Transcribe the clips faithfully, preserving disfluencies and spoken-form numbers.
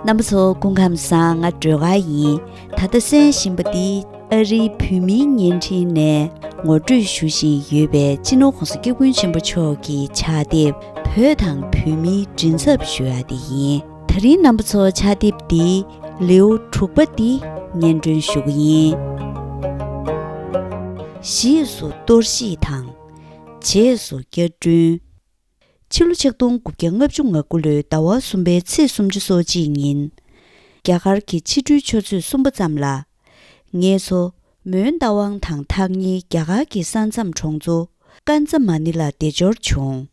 རྣམ་པ་ཚོ་སྐུ་ཁམས་བཟང་། ང་སྒྲོལ་དཀར་ཡིན། ད་ལྟ་གསན་བཞིན་པ་འདི་ཨ་རིའི་བོད་མིའི་བརྙན་འཕྲིན་ནས་ངོ་སྤྲོད་ཞུ་བཞིན་ཡོད་པའི་སྤྱི་ནོར་༸གོང་ས་༸སྐྱབས་མགོན་ཆེན་པོ་མཆོག་གི་ཕྱག་དེབ་བོད་དང་བོད་མིའི་མགྲིན་ཚབ་ཞུ་ཡ་དེ་ཡིན། ད་རིང་རྣམ་པ་ཚོ་ཕྱག་དེབ་འདིའི་ལེའུ་དྲུག་པ་འདི་སྙན་སྒྲོན་ཞུ་གི་ཡིན། གཞིས་སུ་གཏོར་བཤིག་དང་། རྗེས་སུ་བསྐྱར་སྐྲུན། ཕྱི་ལོ་ཆིག་སྟོང་དགུ་བརྒྱ་ལྔ་བཅུ་ང་དགུ་ལོའི་ཟླ་བ་གསུམ་པའི་ཚེས་སུམ་ཅུ་སོ་གཅིག་ཉིན། རྒྱ་གར་གྱི་ཕྱི་དྲོའི་ཆུ་ཚོད་གསུམ་པ་ཙམ་ལ། ངེད་ཚོ་མོན་རྟ་དབང་དང་ཐག་ཉེའི་རྒྱ་གར་གྱི་ས་མཚམས་གྲོང་ཚོ་ཀན་ཙ་མ་ནི་ལ་བདེ་འབྱོར་བྱུང་།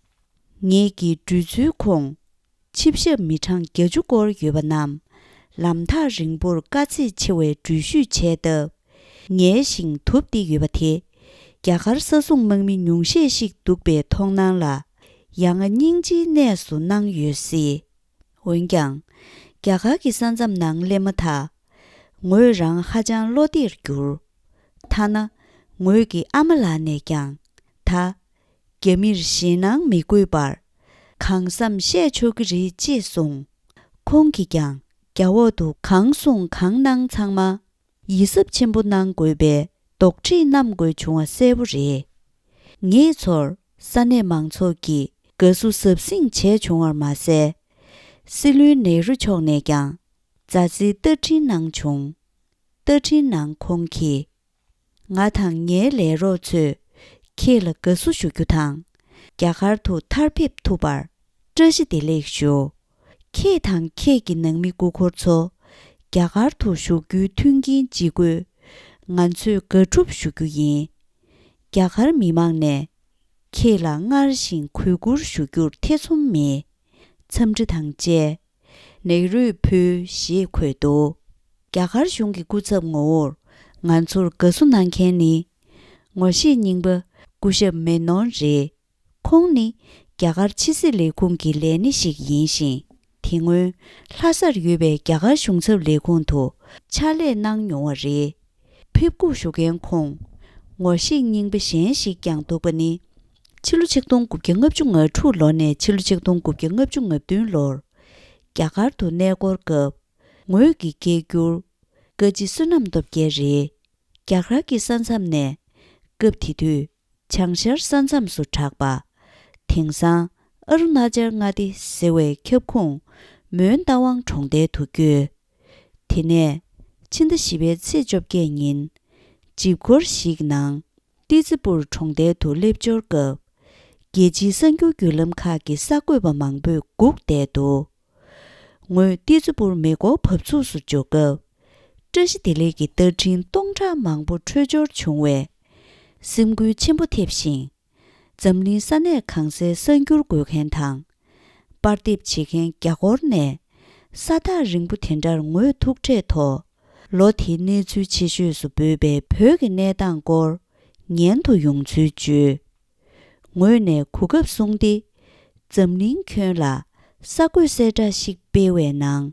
ངེད་ཀྱི་འགྲུལ་ཚུལ་ཁོངས། ཆིབས་ཞབས་མི་གྲངས་བརྒྱད་ཅུ་སྐོར་ཡོད་པ་རྣམས་ལམ་ཐག་རིང་པོར་དཀའ་ཚེགས་ཆེ་བའི་འགྲུལ་བཞུད་བྱས་སྟབས། ངལ་ཞིང་དུབ་སྟེ་ཡོད་པ་དེ། རྒྱ་གར་ས་སྲུང་དམག་མི་ཉུང་ཤས་ཤིག་འདུག་པའི་མཐོང་སྣང་ལ། ཡ་ང་སྙིང་རྗེའི་གནས་སུ་སྣང་ཡོད་སྲིད། འོན་ཀྱང་། རྒྱ་གར་གྱི་ས་མཚམས་ནང་སླེབས་མ་ཐག་ངོས་རང་ཧ་ཅང་བློ་བདེར་གྱུར། ཐ་ན། ངོས་ཀྱི་ཨ་མ་ལགས་ནས་ཀྱང་། ད། རྒྱ་མིར་ཞེད་སྣང་མི་དགོས་པར། གང་བསམ་བཤད་ཆོག་གི་རེད་ཅེས་གསུངས། ཁོང་གིས་ཀྱང་རྒྱ་འོག་ཏུ་གང་གསུངས་གང་གནང་ཚང་མ། ཡིད་གཟབ་ཆེན་པོ་གནང་དགོས་པའི་དོགས་འདྲི་གནང་དགོས་བྱུང་བ་གསལ་པོ་རེད། ངེད་ཚོར་ས་གནས་མང་ཚོགས་ཀྱིས་དགའ་བསུ་ཟབ་སྲིང་བྱས་བྱུང་བར་མ་ཟད། སྲིད་བློན་ནེ་རུ་མཆོག་ནས་ཀྱང་མཛའ་བརྩེའི་བརྡ་འཕྲིན་གནང་བྱུང་། བརྡ་འཕྲིན་ནང་ཁོང་གིས། ང་དང་ངའི་ལས་རོགས་ཚོས་ཁྱེད་ལ་དགའ་བསུ་ཞུ་རྒྱུ་དང་། རྒྱ་གར་དུ་མཐར་ཕེབས་ཐུབ་པར་བཀྲ་ཤིས་བདེ་ལེགས་ཞུ། ཁྱེད་དང་ཁྱེད་ཀྱི་ནང་མི་སྐུ་འཁོར་ཚོ་རྒྱ་གར་དུ་བཞུགས་རྒྱུའི་མཐུན་རྐྱེན་ལྗིད་དགོས། ང་ཚོས་དགའ་སྒྲུབ་ཞུ་རྒྱུ་ཡིན། རྒྱ་གར་མི་མང་ནས་ཁྱེད་ལ་སྔར་བཞིན་གུས་བཀུར་ཞུ་རྒྱུར་ཐེ་ཚོམ་མེད། འཚམས་འདྲི་དང་བཅས། ནེ་རུས་ཕུལ་ཞེས་འཁོད་འདུག་རྒྱ་གར་གཞུང་གི་སྐུ་ཚབ་ངོ་བོར་ང་ཚོར་དགའ་བསུ་གནང་མཁན་ནི། ངོ་ཤེས་རྙིང་པ་སྐུ་ཞབས་མེ་ནོན་རེད། ཁོང་ནི་རྒྱ་གར་ཕྱི་སྲིད་ལས་ཁུངས་ཀྱི་ལས་སྣེ་ཞིག་ཡིན་ཞིང་། དེ་སྔོན་ལྷ་སར་ཡོད་པའི་རྒྱ་གར་གཞུང་ཚབ་ལས་ཁུངས་དུ་ཕྱག་ལས་གནང་མྱོང་བ་རེད། ཕེབས་སྒུག་ཞུ་མཁན་ཁོང་ངོ་ཤེས་རྙིང་པ་གཞན་ཞིག་ཀྱང་འདུག་པ་ནི། ཕྱི་ལོ་ཆིག་སྟོང་དགུ་བརྒྱ་ལྔ་བཅུ་ང་དྲུག་ལོ་ནས་ཕྱི་ལོ་ཆིག་སྟོང་དགུ་བརྒྱ་ལྔ་བཅུ་ང་བདུན་ལོར་རྒྱ་གར་དུ་གནས་སྐོར་སྐབས་ངོས་ཀྱི་སྐད་སྒྱུར་བཀའ་སྤྱི་བསོད་ནམས་སྟོབས་རྒྱལ་རེད། རྒྱ་གར་གྱི་ས་མཚམས་ནས་སྐབས་དེ་དུས་བྱང་ཤར་ས་མཚམས་སུ་གྲགས་པ། དེང་སང་ཨ་རུ་ན་ཅལ་མངའ་སྡེ་ཟེར་བའི་ཁྱབ་ཁོངས་མོན་རྟ་དབང་གྲོང་རྡལ་དུ་བསྐྱོད། དེ་ནས་ཕྱི་ཟླ་བཞི་པའི་ཚེས་བཅོ་བརྒྱད་ཉིན། ཇིབ་འཁོར་ཞིག་ནང་ཏི་ཙི་པུར་གྲོང་རྡལ་དུ་སླེབས་འབྱོར་སྐབས། རྒྱལ་སྤྱིའི་གསར་འགྱུར་བརྒྱུད་ལམ་ཁག་གི་གསར་འགོད་པ་མང་པོས་སྒུག་བསྡད་འདུག་ངོས་ཏི་ཙི་པུར་མེ་འཁོར་བབས་ཚུགས་སུ་འབྱོར་སྐབས། བཀྲ་ཤིས་བདེ་ལེགས་ཀྱི་བརྡ་འཕྲིན་སྟོང་ཕྲག་མང་པོ་འཕྲོད་སྦྱོར་བྱུང་བས། སེམས་འགུལ་ཆེན་པོ་ཐེབས་ཤིང་། འཛམ་གླིང་ས་གནས་གང་སའི་གསར་འགྱུར་འགོད་མཁན་དང་། པར་འདེབས་བྱེད་མཁན་རྒྱ་སྒོར་ནས། ས་ཐག་རིང་པོ་དེ་འདྲར་ངོས་ཐུག་འཕྲད་ཐོག་ལོ་དེའི་གནས་ཚུལ་ཆེ་ཤོས་སུ་འབོད་པའི་བོད་ཀྱི་གནས་སྟངས་སྐོར་ཉན་དུ་ཡོང་ཚུལ་བརྗོད། ངོས་ནས་གོ་སྐབས་བཟུང་སྟེ། འཛམ་གླིང་ཁྱོན་ལ་གསར་འགོད་གསལ་བསྒྲགས་ཤིག་སྤེལ་བའི་ནང་།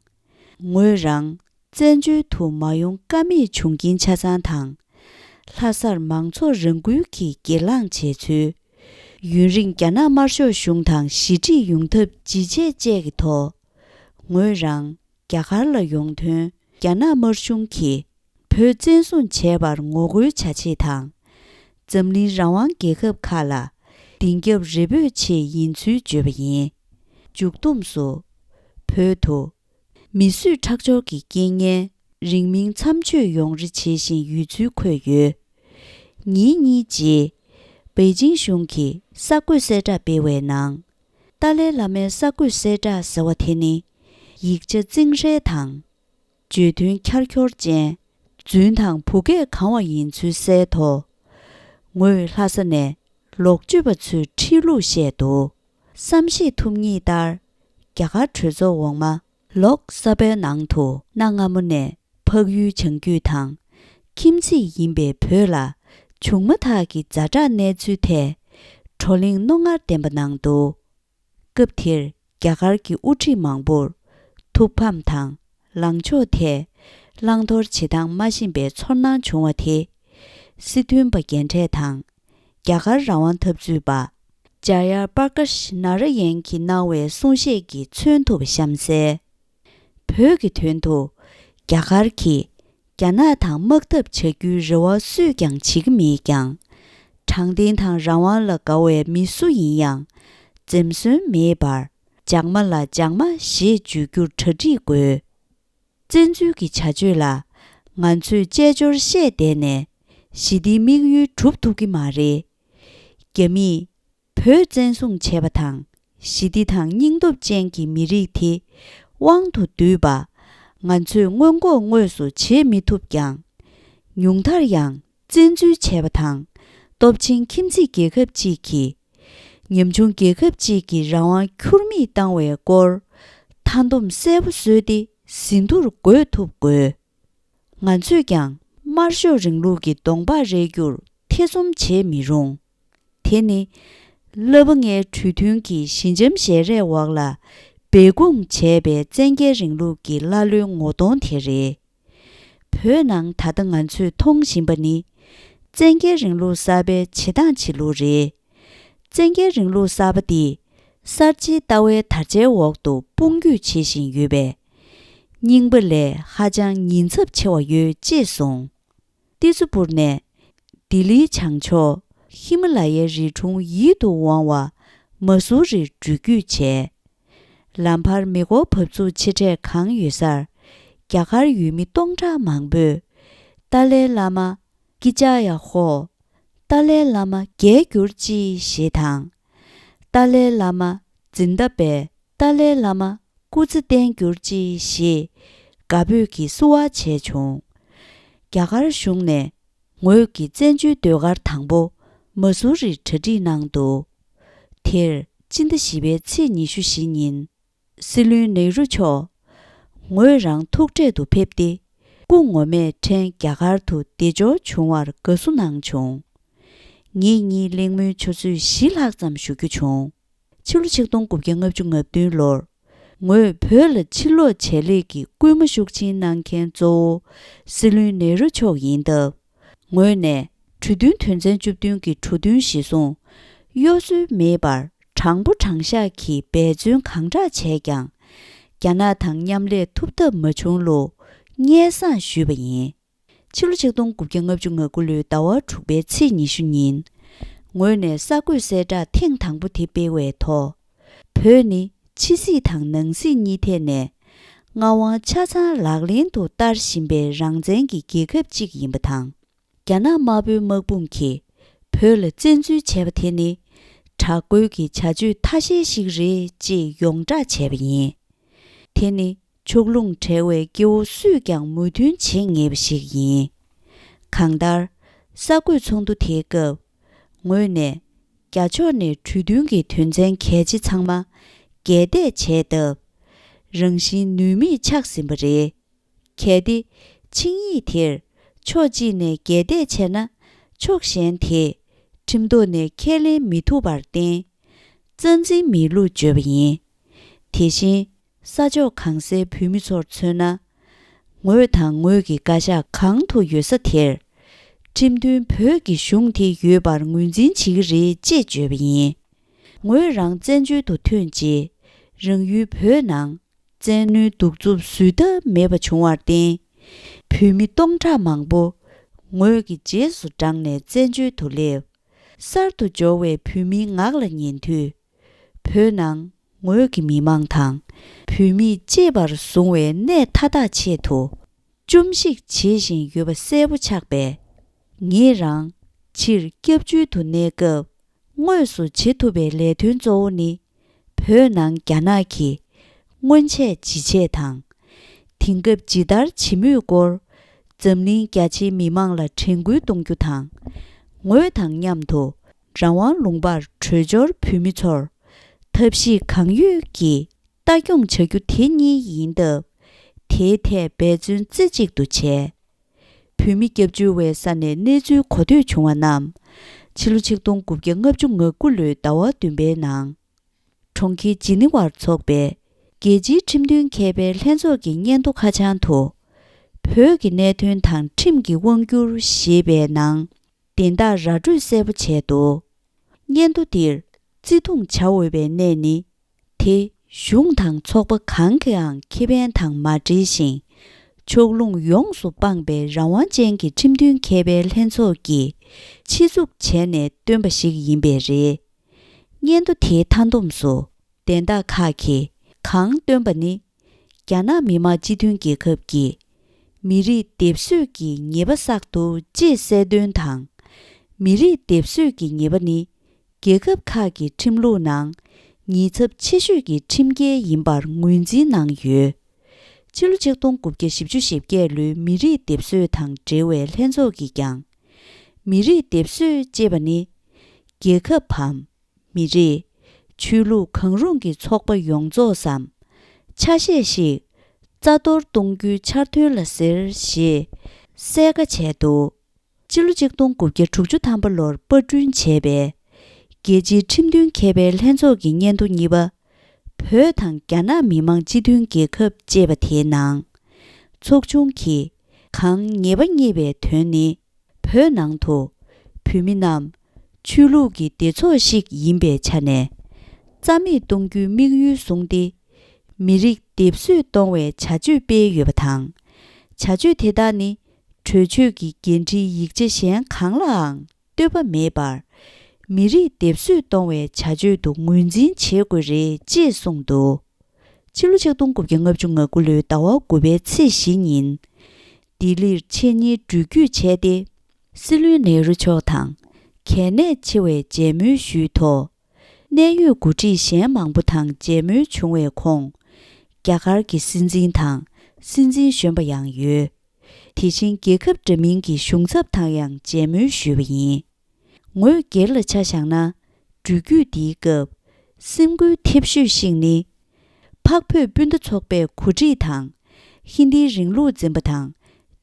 ངོས་རང་བཙན་བྱོལ་དུ་མ་ཡོང་ཀ་མེད་བྱུང་རྐྱེན་ཆ་ཚང་དང་། ལྷ་སར་མང་ཚོགས་རང་འགུལ་གྱིས་སྒེར་ལངས་བྱས་ཚུལ། ཡུན་རིང་རྒྱ་ནག་དམར་ཤོག་གཞུང་དང་ཞི་འགྲིག་ཡོང་ཐབས་ཇི་བྱས་བཅས་ཀྱི་ཐོག་ངོས་རང་རྒྱ་གར་ལ་ཡོང་དོན། རྒྱ་ནག་དམར་གཞུང་གིས་བོད་བཙན་བཟུང་བྱས་པར་ངོ་རྒོལ་བྱ་ཆེད་དང་། འཛམ་གླིང་རང་དབང་རྒྱལ་ཁབ་ཁག་ལ་གདིང་རྒྱབ་རེ་འབོད་ཆེད་ཡིན་ཚུལ་བརྗོད་པ་ཡིན། མཇུག་བསྡོམས་སུ། བོད་དུ་མི་གསོད་ཁྲག་སྦྱོར་གྱི་རྐྱེན་ངན་རིང་མིན་མཚམས་ཆད་ཡོང་རེ་བྱེད་བཞིན་ཡོད་ཚུལ་འཁོད་ཡོད། ཉིན་གཉིས་རྗེས། པེ་ཅིང་གཞུང་གིས་གསར་འགོད་གསལ་བསྒྲགས་སྤེལ་བའི་ནང་། ཏཱ་ལའི་བླ་མའི་གསར་འགོད་གསལ་བསྒྲགས་ཟེར་བ་དེ་ནི། ཡིག་ཆ་རྩིང་རལ་དང་། བརྗོད་དོན་འཁྱར་འཁྱོར་ཅན། རྫུན་དང་བུ་སྐད་གང་བ་ཡིན་ཚུལ་གསལ་ཐོག་ངོས་ལྷ་ས་ནས་ལོག་སྤྱོད་པ་ཚོའི་ཁྲིད་ལུགས་བཤད་འདུག་བསམ་ཤེས་ཐུབ་ངེས་ལྟར། རྒྱ་གར་གྲོས་ཚོགས་འོག་མ་ལོག་ས་པའི་ནང་དུ་གནའ་སྔ་མོ་ནས་འཕགས་ཡུལ་བྱང་རྒྱུད་དང་། ཁྱིམ་མཚེས་ཡིན་པའི་བོད་ལ་བྱུང་མ་ཐག་གི་ཛ་དྲག་གནས་ཚུལ་ཐད་བགྲོ་གླེང་རྣོ་ངར་ལྡན་པ་གནང་འདུག་སྐབས་དེར་རྒྱ་གར་གྱི་དབུ་ཁྲིད་མང་པོར་ཐུགས་ཕམ་དང་ལངས་ཕྱོགས་ཐད་བླང་དོར་བྱེད་སྟངས་མ་ཤེས་པའི་ཚོར་སྣང་བྱུང་བ་དེ། སྲིད་དོན་པ་རྒན་གྲས་དང་རྒྱ་གར་རང་དབང་འཐབ་རྩོད་པ་ཇཱ་ཡ་པར་ཀ་ཤ་ན་ར་ཡན་གྱིས་གནང་བའི་གསུང་བཤད་ཀྱིས་མཚོན་ཐུབ་པ་གཤམ་གསལ། བོད་ཀྱི་དོན་དུ་རྒྱ་གར་གྱིས་རྒྱ་ནག་དང་དམག་འཐབ་བྱ་རྒྱུའི་རེ་བ་སུས་ཀྱང་བྱེད་ཀྱི་མེད་ཀྱང་། དྲང་བདེན་དང་རང་དབང་ལ་དགའ་བའི་མི་སུ་ཡིན་ཡང་། འཛེམ་ཟོན་མེད་པར་ཇག་མ་ལ་ཇག་མ་ཞེས་བརྗོད་རྒྱུར་གྲ་སྒྲིག་དགོས། བཙན་འཛུལ་གྱི་བྱ་སྤྱོད་ལ་ང་ཚོས་དཔྱད་འབྱོར་བཤད་བསྡད་ནས་ཞི་བདེའི་དམིགས་ཡུལ་སྒྲུབ་ཐུབ་ཀྱི་མ་རེད། རྒྱ་མིས་བོད་བཙན་བཟུང་བྱས་པ་དང་། ཞི་བདེ་དང་སྙིང་སྟོབས་ཅན་གྱི་མི་རིགས་དེ་དབང་དུ་བསྡུས་པ། ང་ཚོས་སྔོན་འགོག་དངོས་སུ་བྱེད་མི་ཐུབ་ཀྱང་། ཉུང་མཐར་ཡང་བཙན་འཛུལ་བྱས་པ་དང་། སྟོབས་ཆེན་ཁྱིམ་མཚེས་རྒྱལ་ཁབ་ཅིག་གིས་ཉམ་ཆུང་རྒྱལ་ཁབ་ཅིག་གི་རང་དབང་ཁྱུར་མིད་བཏང་བའི་སྐོར་མཐའ་སྡོམ་གསལ་པོ་བཟོས་ཏེ་ཟིན་ཐོར་འགོད་ཐུབ་དགོས། ང་ཚོས་ཀྱང་དམར་ཤོག་རིང་ལུགས་ཀྱི་གདོང་པགས་རེག་རྒྱུར་ཐེ་ཚོམ་བྱེད་མི་རུང་། དེ་ནི་བསླབ་པ་ལྔའི་གྲོས་མཐུན་གྱི་ཞི་འཇམ་ཞལ་རས་འོག་ལ་སྦས་སྐུང་བྱས་པའི་བཙན་རྒྱལ་རིང་ལུགས་ཀྱི་ཀླ་ཀློའི་ངོ་གདོང་དེ་རེད། བོད་ནང་ད་ལྟ་ང་ཚོས་མཐོང་བཞིན་པ་ནི། བཙན་རྒྱལ་རིང་ལུགས་གསར་པའི་བྱེད་སྟངས་བྱེད་ལུགས་རེད། བཙན་རྒྱལ་རིང་ལུགས་གསར་པ་འདིས་གསར་བརྗེའི་ལྟ་བའི་དར་ཆའི་འོག་ཏུ་དཔུང་འཇུག་བྱེད་བཞིན་ཡོད་པས། རྙིང་པ་ལས་ཧ་ཅང་ཉེན་ཚབས་ཆེ་བ་ཡོད་ཅེས་གསུངས། ཏི་ཙུ་པུར་ནས་ལྡི་ལིའི་བྱང་ཕྱོགས་ཧི་མ་ལ་ཡའི་རི་གྲོང་ཡིད་དུ་འོང་བ་མ་སུ་རིར་འགྲུལ་སྐྱོད་བྱས། ལམ་བར་མེ་འཁོར་བབས་ཚུགས་ཆེ་གྲས་གང་ཡོད་སར་རྒྱ་གར་ཡུལ་མི་སྟོང་ཕྲག་མང་པོས་ཏཱ་ལའི་བླ་མ་ཀི་ཅཱ་ཡ་ཧོ། ཏཱ་ལའི་བླ་མ་རྒྱལ་གྱུར་ཅིག་ཞེས་དང་། ཏཱ་ལའི་བླ་མ་ཛིན་དཱ་བཱད། ཏཱ་ལའི་བླ་མ་སྐུ་ཚེ་བརྟན་གྱུར་ཅིག་ཞེས་དགའ་འབོད་ཀྱིས་བསུ་བ་བྱས་བྱུང་། རྒྱ་གར་གཞུང་ནས་ངོས་ཀྱི་བཙན་བྱོལ་ཟློས་གར་དང་པོ་མ་སུ་རིར་གྲ་སྒྲིག་གནང་འདུག་དེར་སྤྱི་ཟླ་བཞི་པའི་ཚེས་ཉི་ཤུ་བཞི་ཉིན། སྲིད་བློན་ནེ་རུ་མཆོག་ངོས་རང་ཐུག་འཕྲད་དུ་ཕེབས་ཏེ། སྐུ་ངོ་མས་ཕྲན་རྒྱ་གར་དུ་བདེ་འབྱོར་བྱུང་བར་དགའ་བསུ་གནང་བྱུང་། ངེད་གཉིས་གླེང་མོལ་ཆུ་ཚོད་བཞི་ལྷག་ཙམ་ཞུ་རྒྱུ་བྱུང་། ཕྱི་ལོ་ཆིག་སྟོང་དགུ་བརྒྱ་ལྔ་བཅུ་ང་བདུན་ལོར། ངོས་བོད་ལ་ཕྱིར་ལོག་བྱས་ལེགས་ཀྱི་སྐུལ་མ་ཤུགས་ཆེན་གནང་མཁན་གཙོ་བོ་སྲིད་བློན་ནེ་རུ་མཆོག་ཡིན་སྟབས། ངོས་ནས་གྲོས་མཐུན་དོན་ཚན་བཅུ་བདུན་གྱི་འབྲུ་དོན་གཞིར་བཟུང་། གཡོ་ཟོལ་མེད་པར་དྲང་པོ་དྲང་བཞག་གིས་འབད་བརྩོན་གང་དྲག་བྱས་ཀྱང་། རྒྱ་ནག་དང་མཉམ་ལས་ཐུབ་ཐབས་མ་བྱུང་ལུགས་སྙན་སེང་ཞུས་པ་ཡིན། ཕྱི་ལོ་ཆིག་སྟོང་དགུ་བརྒྱ་ལྔ་བཅུ་ང་དགུ་ལོའི་ཟླ་བ་དྲུག་པའི་ཚེས་ཉི་ཤུ་ཉིན། ངོས་ནས་གསར་འགོད་གསལ་བསྒྲགས་ཐེངས་དང་པོ་དེ་སྤེལ་བའི་ཐོག་བོད་ནི་ཕྱི་སྲིད་དང་ནང་སྲིད་གཉིས་ཐད་ནས་མངའ་དབང་ཆ་ཚང་ལག་ལེན་དུ་བསྟར་བཞིན་པའི་རང་བཙན་གྱི་རྒྱལ་ཁབ་ཅིག་ཡིན་པ་དང་། རྒྱ་ནག་དམར་པོའི་དམག་དཔུང་གིས་བོད་ལ་བཙན་འཛུལ་བྱས་པ་དེ་ནི་དྲག་རྒོལ་གྱི་བྱ་སྤྱོད་ཐ་ཤལ་ཞིག་རེད་ཅེས་ཡོངས་བསྒྲགས་བྱས་པ་ཡིན། དེ་ནི་ཕྱོགས་ལྷུང་བྲལ་བའི་སྐྱེ་བོ་སུས་ཀྱང་མོས་མཐུན་བྱེད་ངེས་པ་ཞིག་ཡིན། གང་ལྟར། གསར་འགོད་ཚོགས་འདུ་དེའི་སྐབས། ངོས་ནས་རྒྱ་ཕྱོགས་ནས་གྲོས་མཐུན་གྱི་དོན་ཚན་གལ་ཆེ་ཚང་མ་རྒྱས་འདེད་བྱས་སྟབས། རང་བཞིན་ནུས་མེད་ཆགས་ཟིན་པ་རེད། གལ་ཏེ་ཆིངས་ཡིག་དེར་ཕྱོགས་གཅིག་ནས་རྒྱས་འདེད་བྱས་ན། ཕྱོགས་གཞན་དེས་ཁྲིམས་ཐོག་ནས་ཁས་ལེན་མི་ཐུབ་པར་བརྟེན། རྩ་འཛིན་མེད་ལུགས་བརྗོད་པ་ཡིན། དེ་བཞིན། ས་ཕྱོགས་གང་སའི་བོད་མི་ཚོར་མཚོན་ན། ངོས་དང་ངོས་ཀྱི་བཀའ་ཤག་གང་དུ་ཡོད་ས་དེར། ཁྲིམས་མཐུན་བོད་ཀྱི་གཞུང་དེ་ཡོད་པར་ངོས་འཛིན་བྱེད་ཀྱི་རེད་ཅེས་བརྗོད་པ་ཡིན། ངོས་རང་བཙན་བྱོལ་དུ་ཐོན་རྗེས། རང་ཡུལ་བོད་ནང་བཙན་གནོན་གདུག་རྩུབ་བཟོད་ཐབས་མེད་པ་བྱུང་བར་བརྟེན། བོད་མི་སྟོང་ཕྲག་མང་པོ་ངོས་ཀྱི་རྗེས་སུ་འབྲངས་ནས་བཙན་བྱོལ་དུ་སླེབས། གསར་དུ་འབྱོར་བའི་བོད་མིའི་ངག་ལ་ཉན་དུས། བོད་ནང་ངོས་ཀྱི་མི་མང་དང་བོད་མིས་གཅེས་པར་བཟུང་བའི་གནས་མཐའ་དག་ཆེད་དུ་བཅོམ་གཞིག་བྱེད་བཞིན་ཡོད་པ་གསལ་པོ་ཆགས་པས། ངེད་རང་ཕྱིར་སྐྱབས་བཅོལ་དུ་གནས་སྐབས་དངོས་སུ་བྱེད་ཐུབ་པའི་ལས་དོན་གཙོ་བོ་ནི། བོད་ནང་རྒྱ་ནག་གིས་སྔོན་ཆད་ཇི་བྱས་དང་། དེང་སྐབས་ཇི་ལྟར་བྱེད་མུས་སྐོར། འཛམ་གླིང་རྒྱ་ཆེའི་མི་མང་ལ་དྲན་སྐུལ་གཏོང་རྒྱུ་དང་། ངོས་དང་མཉམ་དུ་རང་དབང་ལུང་པར་བྲོས་འབྱོར་བོད་མི་ཚོར་ཐབས་ཤེས་གང་ཡོད་ཀྱིས་ལྟ་སྐྱོང་བྱ་རྒྱུ་དེ་གཉིས་ཡིན་སྟབས། དེའི་ཐད་འབད་བརྩོན་རྩེ་གཅིག་ཏུ་བྱས། བོད་མི་སྐྱབས་བཅོལ་བའི་ས་ནས་གནས་ཚུལ་གོ་ཐོས་བྱུང་བ་རྣམས། ཕྱི་ལོ་ཆིག་སྟོང་དགུ་བརྒྱ་ལྔ་བཅུ་ང་དགུ་ལོའི་ཟླ་བ་བདུན་པའི་ནང་། གྲོང་ཁྱེར་ཇི་ནི་ཝར་འཚོགས་པའི་རྒྱལ་སྤྱིའི་ཁྲིམས་མཐུན་མཁས་པའི་ལྷན་ཚོགས་ཀྱི་སྙན་ཐོ་ཁ་བྱང་དུ། བོད་ཀྱི་གནད་དོན་དང་ཁྲིམས་ཀྱི་དབང་བསྒྱུར་ཞེས་པའི་ནང་། བདེན་རྟགས་ར་སྤྲོད་གསལ་པོ་བྱས་འདུག་སྙན་ཐོ་འདིར་བརྩི་མཐོང་བྱ་འོས་པའི་གནས་ནི། དེ་ གཞུང་དང་ཚོགས་པ་གང་གིའང་ཁེ་ཕན་དང་མ་འབྲེལ་ཞིང་། ཕྱོགས་ལྷུང་ཡོངས་སུ་སྤངས་པའི་རང་དབང་ཅན་གྱི་ཁྲིམས་མཐུན་ཁེ་ཕན་ལྷན་ཚོགས་ཀྱིས་ཆེད་འཛུགས་བྱས་ནས་བཏོན་པ་ཞིག་ཡིན་པས་རེད། སྙན་ཐོ་དེའི་མཐའ་བསྡོམས་སུ། དན་རྟགས་ཁག་གིས་གང་སྟོན་པ་ནི། རྒྱ་ནག་མི་དམངས་སྤྱི་མཐུན་རྒྱལ་ཁབ་ཀྱི་མི་རིགས་སྡེབ་གསོད་ཀྱི་ཉེས་པ་བསགས་འདུག་ཅེས་གསལ་སྟོན་དང་། མི་རིགས་སྡེབ་གསོད་ཀྱི་ཉེས་པ་ནི། རྒྱལ་ཁབ་ཁག་གི་ཁྲིམས་ལུགས་ནང་ཉེས་ཚབས་ཆེ་ཤོས་ཀྱི་ཁྲིམས་འགལ་ཡིན་པར་ངོས་འཛིན་གནང་ཡོད། ཕྱི་ལོ་ཆིག་སྟོང་དགུ་བརྒྱ་བཞི་བཅུ་ཞེ་བརྒྱད་ལོའི་མི་རིགས་སྡེབ་གསོད་དང་འབྲེལ་བའི་ལྷན་ཚོགས་ཀྱིས་ཀྱང་། མི་རིགས་སྡེབ་གསོད་ཅེས་པ་ནི། རྒྱལ་ཁབ་བམ། མི་རིགས། ཆོས་ལུགས་གང་རུང་གི་ཚོགས་པ་ཡོངས་རྫོགས་སམ། ཆ་ཤས་ཤིག་རྩ་གཏོར་གཏོང་རྒྱུའི་འཆར་དོན་ལ་ཟེར་ཞེས་གསལ་ཁ་བྱས་འདུག་ཕྱི་ལོ་ཆིག་སྟོང་དགུ་བརྒྱ་དྲུག་ཅུ་ཐམ་པ་ལོར་པར་སྐྲུན་བྱས་པའི་རྒྱལ་སྤྱིའི་ཁྲིམས་མཐུན་ཁེ་ཕན་ལྷན་ཚོགས་ཀྱི་སྙན་ཐོ་གཉིས་པ། བོད་དང་རྒྱ་ནག་མི་དམངས་སྤྱི་མཐུན་རྒྱལ་ཁབ་ཅེས་པ་དེའི་ནང་། ཚོགས་ཆུང་གིས་གང་ཉེས་པ་རྙེད་པའི་དོན་ནི། བོད་ནང་དུ་བོད་མི་རྣམས་ཆོས་ལུགས་ཀྱི་སྡེ་ཚོགས་ཤིག་ཡིན་པའི་ཆ་ནས། རྩ་མེད་གཏོང་རྒྱུའི་དམིགས་ཡུལ་བཟུང་སྟེ། མི་རིགས་སྡེབ་གསོད་གཏོང་བའི་བྱ་སྤྱོད་སྤེལ་ཡོད་པ་དང་། བྱ་སྤྱོད་དེ་དག་ནི་གྲོས་ཆོད་ཀྱི་འགན་འཁྲིའི་ཡིག་ཆ་གཞན་གང་ལའང་ལྟོས་པ་མེད་པར། མི་རིགས་སྡེབ་གསོད་གཏོང་བའི་བྱ་སྤྱོད་དུ་ངོས་འཛིན་བྱེད་དགོས་རེད་ཅེས་གསུངས་འདུག་ཕྱི་ལོ་ཆིག་སྟོང་དགུ་བརྒྱ་ལྔ་བཅུ་ང་དགུ་ལོའི་ཟླ་བ་དགུ་པའི་ཚེས་བཞི་ཉིན། ལྡི་ལིར་ཆེད་གཉེར་འགྲུལ་སྐྱོད་བྱས་ཏེ། སྲིད་བློན་ནེ་རུ་མཆོག་དང་། གལ་གནད་ཆེ་བའི་མཇལ་མོལ་ཞུས་ཐོག་གནད་ཡོད་འགོ་ཁྲིད་གཞན་མང་པོ་དང་མཇལ་མོལ་བྱུང་བའི་ཁོངས། རྒྱ་གར་གྱི་སྲིད་འཛིན་དང་སྲིད་འཛིན་གཞོན་པ་ཡང་ཡོད། དེ་བཞིན་རྒྱལ་ཁབ་འདྲ་མིན་གྱི་གཞུང་ཚབ་དང་ཡང་མཇལ་མོལ་ཞུས་པ་ཡིན། ངོས་སྒེར་ལ་ཆ་བཞག་ན། འགྲུལ་སྐྱོད་འདིའི་སྐབས། སེམས་འགུལ་ཐེབས་ཤོས་ཤིག་ནི། འཕགས་བོད་སྤུན་ཟླ་ཚོགས་པའི་གོ་སྒྲིག་དང་། ཧིན་དིའི་རིང་ལུགས་འཛིན་པ་དང་།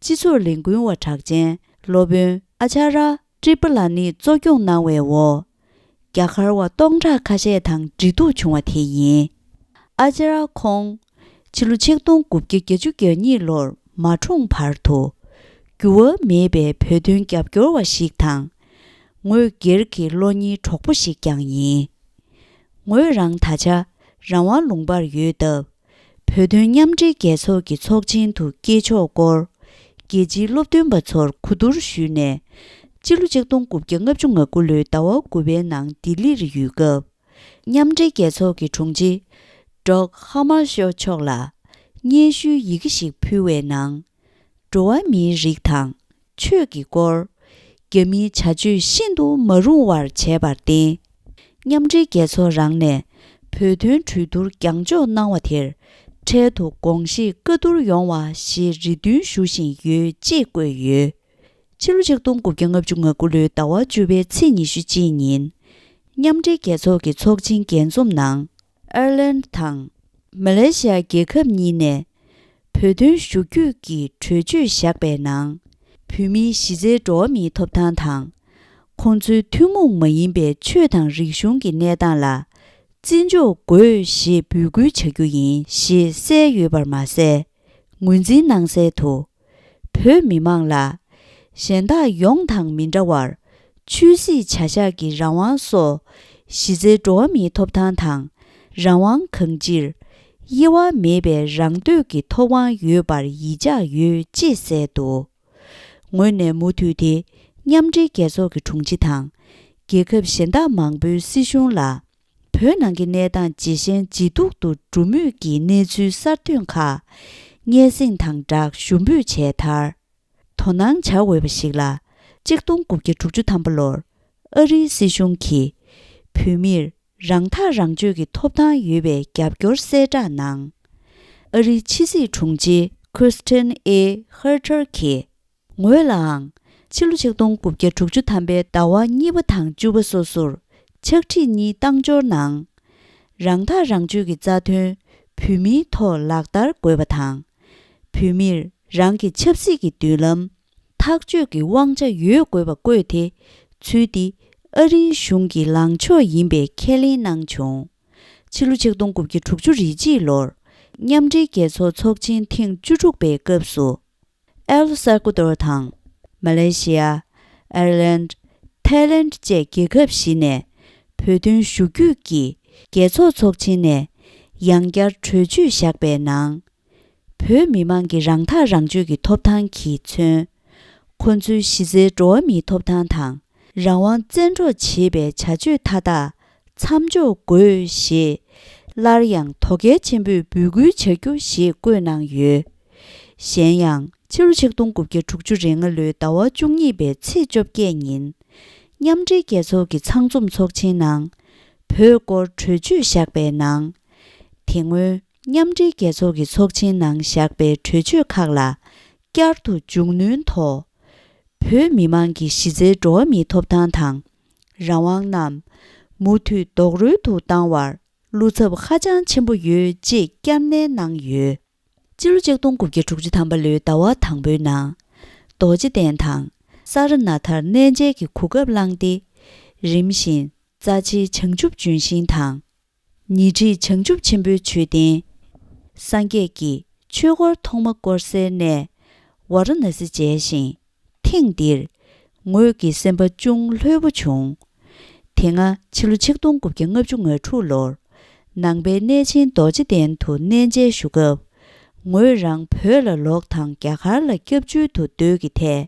སྤྱི་ཚོགས་ལས་འགུལ་བ་གྲགས་ཅན་སློབ་དཔོན་ཨ་ཅཱ་ར་ཀྲི་པ་ལ་ནི་གཙོ་སྐྱོང་གནང་བའི་འོག་རྒྱ་གར་བ་སྟོང་ཕྲག་ཁ་ཤས་དང་འབྲེལ་གཏུག་བྱུང་བ་དེ་ཡིན། ཨ་ཅཱ་ར་ཁོང་། ཕྱི་ལོ་ཆིག་སྟོང་དགུ་བརྒྱ་བརྒྱད་ཅུ་གྱ་གཉིས་ལོར་མ་འཁྲུངས་བར་དུ། འགྱུར་བ་མེད་པའི་བོད་དོན་རྒྱབ་སྐྱོར་བ་ཞིག་དང་། ངོས་སྒེར་གྱི་བློ་གཉེར་གྲོགས་པོ་ཞིག་ཀྱང་ཡིན། ངོས་རང་ད་ཆ་རང་དབང་ལུང་པར་ཡོད་སྟབས། བོད་དོན་མཉམ་འབྲེལ་རྒྱལ་ཚོགས་ཀྱི་ཚོགས་ཆེན་དུ་སྐྱེས་ཕྱོགས་སྐོར། རྒྱལ་སྤྱིའི་སློབ་སྟོན་པ་ཚོར་གོ་བསྡུར་ཞུས་ནས། སྤྱི་ལོ་ཆིག་སྟོང་དགུ་བརྒྱ་ལྔ་བཅུ་ང་དགུ་ལོའི་ཟླ་བ་དགུ་པའི་ནང་ལྡི་ལིར་ཡོད་སྐབས། མཉམ་འབྲེལ་རྒྱལ་ཚོགས་ཀྱི་དྲུང་ཆེ། ཌོག་ཧ་མར་ཤོ་མཆོག་ལ། སྙན་ཞུའི་ཡི་གེ་ཞིག་ཕུལ་བའི་ནང་། འགྲོ་བ་མིའི་རིགས་དང་། ཆོས་ཀྱི་སྐོར། རྒྱ་མིའི་བྱ་སྤྱོད་ཤིན་ཏུ་མ་རུང་བར་བྱས་པར་བརྟེན། མཉམ་འབྲེལ་རྒྱལ་ཚོགས་རང་ནས། བོད་དོན་གྲོས་བསྡུར་རྒྱང་འཇོག་གནང་བ་དེར། འཕྲལ་དུ་དགོངས་བཞེས་བཀའ་བསྡུར་ཡོང་བ་ཞེས་རེ་འདུན་ཞུ་བཞིན་ཡོད་ཅེས་བཀོད་ཡོད། ཕྱི་ལོ་ཆིག་སྟོང་དགུ་བརྒྱ་ལྔ་བཅུ་ང་དགུ་ལོའི་ཟླ་བ་བཅུ་པའི་ཚེས་ཉི་ཤུ་གཅིག་ཉིན། མཉམ་འབྲེལ་རྒྱལ་ཚོགས་ཀྱི་ཚོགས་ཆེན་རྒྱས་འཛོམས་ནང་། ཨེར་ལན་དང་། མ་ལེ་ཤི་ཡ་རྒྱལ་ཁབ་གཉིས་ནས། བོད་དོན་ཞུ་རྒྱུད་ཀྱི་གྲོས་ཆོད་བཞག་པའི་ནང་། བོད་མིའི་གཞི་རྩའི་འགྲོ་བ་མིའི་ཐོབ་ཐང་དང་། ཁོང་ཚོའི་ཐུན་མོང་མ་ཡིན་པའི་ཆོས་དང་རིག་གཞུང་གི་གནས་སྟངས་ལ། བརྩི་འཇོག་དགོས་ཞེས་འབོད་སྐུལ་བྱ་རྒྱུ་ཡིན་ཞེས་གསལ་ཡོད་པར་མ་ཟད། ངོས་འཛིན་གནང་གསལ་དུ། བོད་མི་མང་ལ། གཞན་དག་ཡོངས་དང་མི་འདྲ་བར། ཆོས་སྲིད་བྱ་གཞག་གི་རང་དབང་སོགས། གཞི་རྩའི་འགྲོ་བ་མིའི་ཐོབ་ཐང་དང་། རང་དབང་གང་ཅིར། དབྱེ་བ་མེད་པའི་རང་འདོད་ཀྱི་ཐོབ་དབང་ཡོད་པར་ཡིད་ཆེས་ཡོད་ཅེས་གསལ་འདུག་ངོས་ནས་མུ་མཐུད་དེ། མཉམ་འབྲེལ་རྒྱལ་ཚོགས་ཀྱི་དྲུང་ཆེ་དང་། རྒྱལ་ཁབ་གཞན་དག་མང་པོའི་སྲིད་གཞུང་ལ། བོད་ནང་གི་གནས་སྟངས་ཇེ་ཞན་ཇེ་སྡུག་ཏུ་འགྲོ་མུས་ཀྱི་གནས་ཚུལ་གསར་ཐོན་ཁག་སྙན་སེང་དང་སྦྲགས་ཞུ་འབོད་བྱས་མཐར། དོ་སྣང་བྱ་འོས་པ་ཞིག་ལ། གཅིག་སྟོང་དགུ་བརྒྱ་དྲུག་ཅུ་ཐམ་པ་ལོར། ཨ་རིའི་སྲིད་གཞུང་གིས། བོད་མིར་རང་ཐག་རང་གཅོད་ཀྱི་ཐོབ་ཐང་ཡོད་པའི་རྒྱབ་སྐྱོར་གསལ་བསྒྲགས་གནང་། ཨ་རིའི་ཕྱི་སྲིད་དྲུང་ཆེ་Kristen A Herter གྱིས། ངོས་ལའང་། ཕྱི་ལོ་ཆིག་སྟོང་དགུ་བརྒྱ་དྲུག་ཅུ་ཐམ་པའི་ཟླ་བ་གཉིས་པ་དང་བཅུ་པ་སོ་སོར་ཕྱག་བྲིས་གཉིས་བཏང་འབྱོར་གནང་། རང་ཐག་རང་གཅོད་ཀྱི་རྩ་དོན་བོད་མིའི་ཐོག་ལག་བསྟར་དགོས་པ་དང་། བོད་མིར་རང་གི་ཆབ་སྲིད་ཀྱི་མདུན་ལམ་ཐག་གཅོད་ཀྱི་དབང་ཆ་ཡོད་དགོས་པ་བཀོད་དེ། ཚུལ་འདི་ཨ་རིའི་གཞུང་གི་ལངས་ཕྱོགས་ཡིན་པའི་ཁས་ལེན་གནང་བྱུང་། ཕྱི་ལོ་ཆིག་སྟོང་དགུ་བརྒྱ་དྲུག་ཅུ་རེ་གཅིག་ལོར་མཉམ་འབྲེལ་རྒྱལ་ཚོགས་ཚོགས་ཆེན་ཐེངས་བཅུ་དྲུག་པའི་སྐབས་སུ། ཨེལ་སལ་ཀུ་དོར་དང་། མ་ལེ་ཤི་ཡ། ཨེར་ལན། ཐའི་ལན་བཅས་རྒྱལ་ཁབ་བཞི་ནས་བོད་དོན་ཞུ་རྒྱུད་ཀྱི་རྒྱལ་ཚོགས་ཚོགས་ཆེན་ནས་ ཡང་བསྐྱར་གྲོས་ཆོད་བཞག་པའི་ནང་། བོད་མི་མང་གི་རང་ཐག་རང་གཅོད་ཀྱི་ཐོབ་ཐང་གིས་མཚོན། ཁོ་ཚོའི་གཞི་རྩའི་འགྲོ་བ་མིའི་ཐོབ་ཐང་དང་། རང་དབང་བཙན་འཕྲོག་བྱེད་པའི་བྱ་སྤྱོད་མཐའ་དག་མཚམས་འཇོག་དགོས་ཞེས། སླར་ཡང་དོལ་རྒྱལ་ཆེན་པོས་འབོད་སྐུལ་བྱ་རྒྱུ་ཞེས་བཀོད་གནང་ཡོད། གཞན་ཡང་། ཕྱི་ལོ་ཆིག་སྟོང་དགུ་བརྒྱ་དྲུག་ཅུ་རེ་ལྔ་ལོའི་ཟླ་བ་བཅུ་གཉིས་པའི་ཚེས་བཅོ་བརྒྱད་ཉིན། མཉམ་འབྲེལ་རྒྱལ་ཚོགས་ཀྱི་ཚང་འཛོམས་ཚོགས་ཆེན་ནང་། བོད་སྐོར་གྲོས་ཆོད་བཞག་པའི་ནང་། དེ་སྔོན་མཉམ་འབྲེལ་རྒྱལ་ཚོགས་ཀྱི་ཚོགས་ཆེན་ནང་བཞག་པའི་གྲོས་ཆོད་ཁག་ལ་བསྐྱར་དུ་མཇུག་སྣོན་ཐོག། བོད་མི་མང་གི་གཞི་རྩའི་འགྲོ་བ་མིའི་ཐོབ་ཐང་དང་། རང་དབང་རྣམས་མུ་མཐུད་རྡོག་རོལ་དུ་བཏང་བར་བློ་འཚབ་ཧ་ཅང་ཆེན་པོ་ཡོད་ཅེས་བསྐྱར་ནན་གནང་ཡོད། སྤྱི་ལོ་ཆིག་སྟོང་དགུ་བརྒྱ་དྲུག་ཅུ་ཐམ་པ་ལོའི་ཟླ་བ་དང་པོའི་ནང་། རྡོ་རྗེ་གདན་དང་ས་ར་ནཱ་ཐར་གནས་མཇལ་གྱི་གོ་སྐབས་བླངས་ཏེ། རིམ་བཞིན་རྩ་ཆེའི་བྱང་ཆུབ་ལྗོན་ཤིང་དང་། ཉི་ཁྲི་བྱང་ཆུབ་ཆེན་པོའི་མཆོད་རྟེན། སངས་རྒྱས་ཀྱི་ཆོས་འཁོར་ཐོག་མ་བསྐོར་སའི་གནས། ཝཱ་ར་ཎ་སི་མཇལ་ཞིང་། ཐེངས་འདིར་ངོས་ཀྱི་སེམས་པ་ཅུང་ལྷོད་པོ་བྱུང་། དེ་སྔ་ཕྱི་ལོ་ཆིག་སྟོང་དགུ་བརྒྱ་ལྔ་བཅུ་ང་དྲུག་ལོར། ནང་པའི་གནས་ཆེན་རྡོ་རྗེ་གདན་དུ་གནས་མཇལ་ཞུ་སྐབས། ངོས་རང་བོད་ལ་ལོག་དང་རྒྱ་གར་ལ་སྐྱབས་བཅོལ་དུ་སྡོད་ཀྱི་ཐད།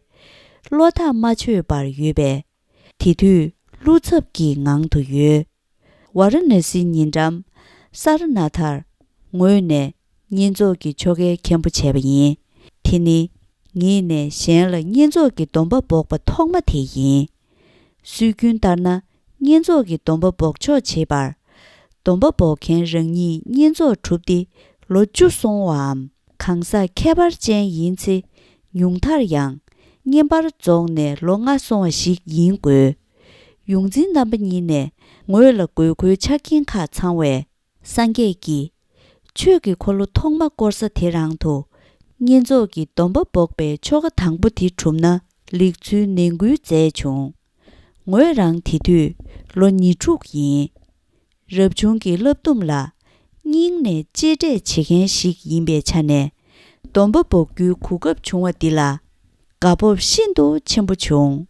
བློ་ཐག་མ་ཆོད་པར་ཡོད་པས། དེ་དུས་བློ་འཚབ་ཀྱི་ངང་དུ་ཡོད། ཝཱ་ར་ཎ་སིའི་ཉེ་འགྲམ་ས་ར་ནཱ་ཐར་ངོས་ནས་བསྙེན་རྫོགས་ཀྱི་ཆོ་གའི་མཁན་པོ་བྱས་པ་ཡིན། དེ་ནི་ངེད་ནས་གཞན་ལ་བསྙེན་རྫོགས་ཀྱི་སྡོམ་པ་འབོགས་པ་ཐོག་མ་དེ་ཡིན། སྲོལ་རྒྱུན་ལྟར་ན་བསྙེན་རྫོགས་ཀྱི་སྡོམ་པ་འབོགས་ཆོག་བྱེད་པར། སྡོམ་པ་འབོགས་མཁན་རང་ཉིད་བསྙེན་རྫོགས་གྲུབ་སྟེ་ལོ་བཅུ་སོང་བའམ། གང་ཟག་ཁྱད་པར་ཅན་ཡིན་ཚེ། ཉུང་མཐར་ཡང་། བསྙེན་པར་རྫོགས་ནས་ལོ་ལྔ་སོང་བ་ཞིག་ཡིན་དགོས། ཡོངས་འཛིན་རྣམ་པ་གཉིས་ནས་ངོས་ལ་དགོས་མཁོའི་ཆ་རྐྱེན་ཁག་ཚང་བས། སངས་རྒྱས་ཀྱིས། ཆོས་ཀྱི་འཁོར་ལོ་ཐོག་མ་བསྐོར་ས་དེ་རང་དུ། བསྙེན་རྫོགས་ཀྱི་སྡོམ་པ་འབོགས་པའི་ཆོ་ག་དང་པོ་དེ་གྲུབ་ན་ལེགས་ཚུལ་ནན་སྐུལ་མཛད་བྱུང་། ངོས་རང་དེ་དུས་ལོ་ཉེར་དྲུག་ཡིན། རབ་བྱུང་གི་བསླབ་འདོམས་ལ་སྙིང་ནས་གཅེས་སྤྲས་བྱེད་མཁན་ཞིག་ཡིན་པའི་ཆ་ནས། སྡོམ་པ་འབོགས་རྒྱུའི་གོ་སྐབས་བྱུང་བ་འདི་ལ་དགའ་སྤོབས་ཤིན་ཏུ་ཆེན་པོ་བྱུང་།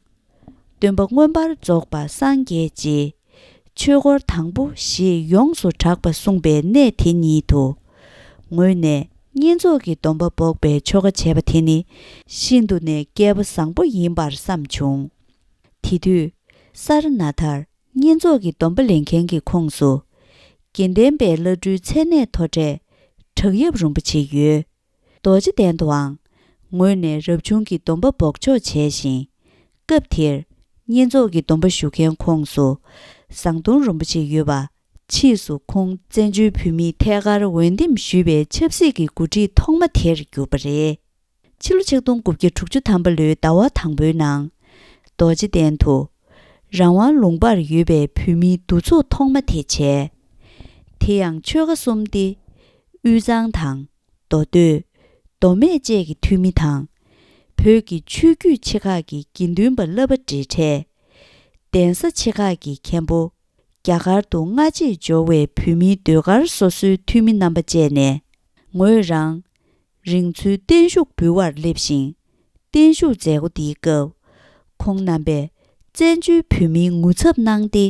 སྟོན་པ་མངོན་པར་རྫོགས་པ་སངས་རྒྱས་རྗེས། ཆོས་འཁོར་དང་པོ་ཞེས་ཡོངས་སུ་གྲགས་པ་གསུངས་པའི་གནས་དེ་ཉིད་དུ། ངོས་ནས་བསྙེན་རྫོགས་ཀྱི་སྡོམ་པ་འབོགས་པའི་ཆོ་ག་བྱས་པ་དེ་ནི་ཤིན་ཏུ་ནས་སྐལ་པ་བཟང་པོ་ཡིན་པར་བསམ་བྱུང་། དེ་དུས་ས་ར་ནཱ་ཐར་བསྙེན་རྫོགས་ཀྱི་སྡོམ་པ་ལེན་མཁན་གྱི་ཁོངས་སུ། དགེ་ལྡན་པའི་བླ་སྤྲུལ་མཚན་གནས་མཐོ་གྲས་བྲག་གཡབ་རིན་པོ་ཆེ་ཡོད། རྡོ་རྗེ་གདན་དུའང་ངོས་ནས་རབ་བྱུང་གི་སྡོམ་པ་འབོགས་ཆོག་བྱས་ཤིང་། སྐབས་དེར་བསྙེན་རྫོགས་ཀྱི་སྡོམ་པ་ཞུ་མཁན་ཁོངས་སུ་ཟམ་གདོང་རིན་པོ་ཆེ་ཡོད་པ། ཕྱིས་སུ་ཁོང་བཙན་བྱོལ་བོད་མིའི་ཐད་ཀར་འོས་འདེམས་ཞུས་པའི་ཆབ་སྲིད་ཀྱི་འགོ་ཁྲིད་ཐོག་མ་དེར་གྱུར་པ་རེད། ཕྱི་ལོ་ཆིག་སྟོང་དགུ་བརྒྱ་དྲུག་ཅུ་ཐམ་པ་ལོའི་ཟླ་བ་དང་པོའི་ནང་། རྡོ་རྗེ་གདན་དུ། རང་དབང་ལུང་པར་ཡོད་པའི་བོད་མིའི་འདུ་ཚོགས་ཐོག་མ་དེ་བྱས། དེ་ཡང་ཆོལ་ཁ་གསུམ་སྟེ། དབུས་གཙང་དང་། མདོ་སྟོད། མདོ་སྨད་བཅས་ཀྱི་འཐུས་མི་དང་། བོད་ཀྱི་ཆོས་བརྒྱུད་ཆེ་ཁག་གི་དགེ་འདུན་པ་བསླབ་པ་འབྲེལ་འཕྲད། གདན་ས་ཆེ་ཁག་གི་མཁན་པོ། རྒྱ་གར་དུ་སྔ་རྗེས་འབྱོར་བའི་བོད་མིའི་ཟློས་གར་སོ་སོའི་འཐུས་མི་རྣམ་པ་བཅས་ནས། ངོས་རང་། རིང་འཚོའི་བརྟན་བཞུགས་འབུལ་བར་སླེབས་ཤིང་། བརྟན་བཞུགས་མཛད་སྒོ་འདིའི་སྐབས། ཁོང་རྣམ་པས་བཙན་བྱོལ་བོད་མིའི་ངོ་ཚབ་གནང་སྟེ།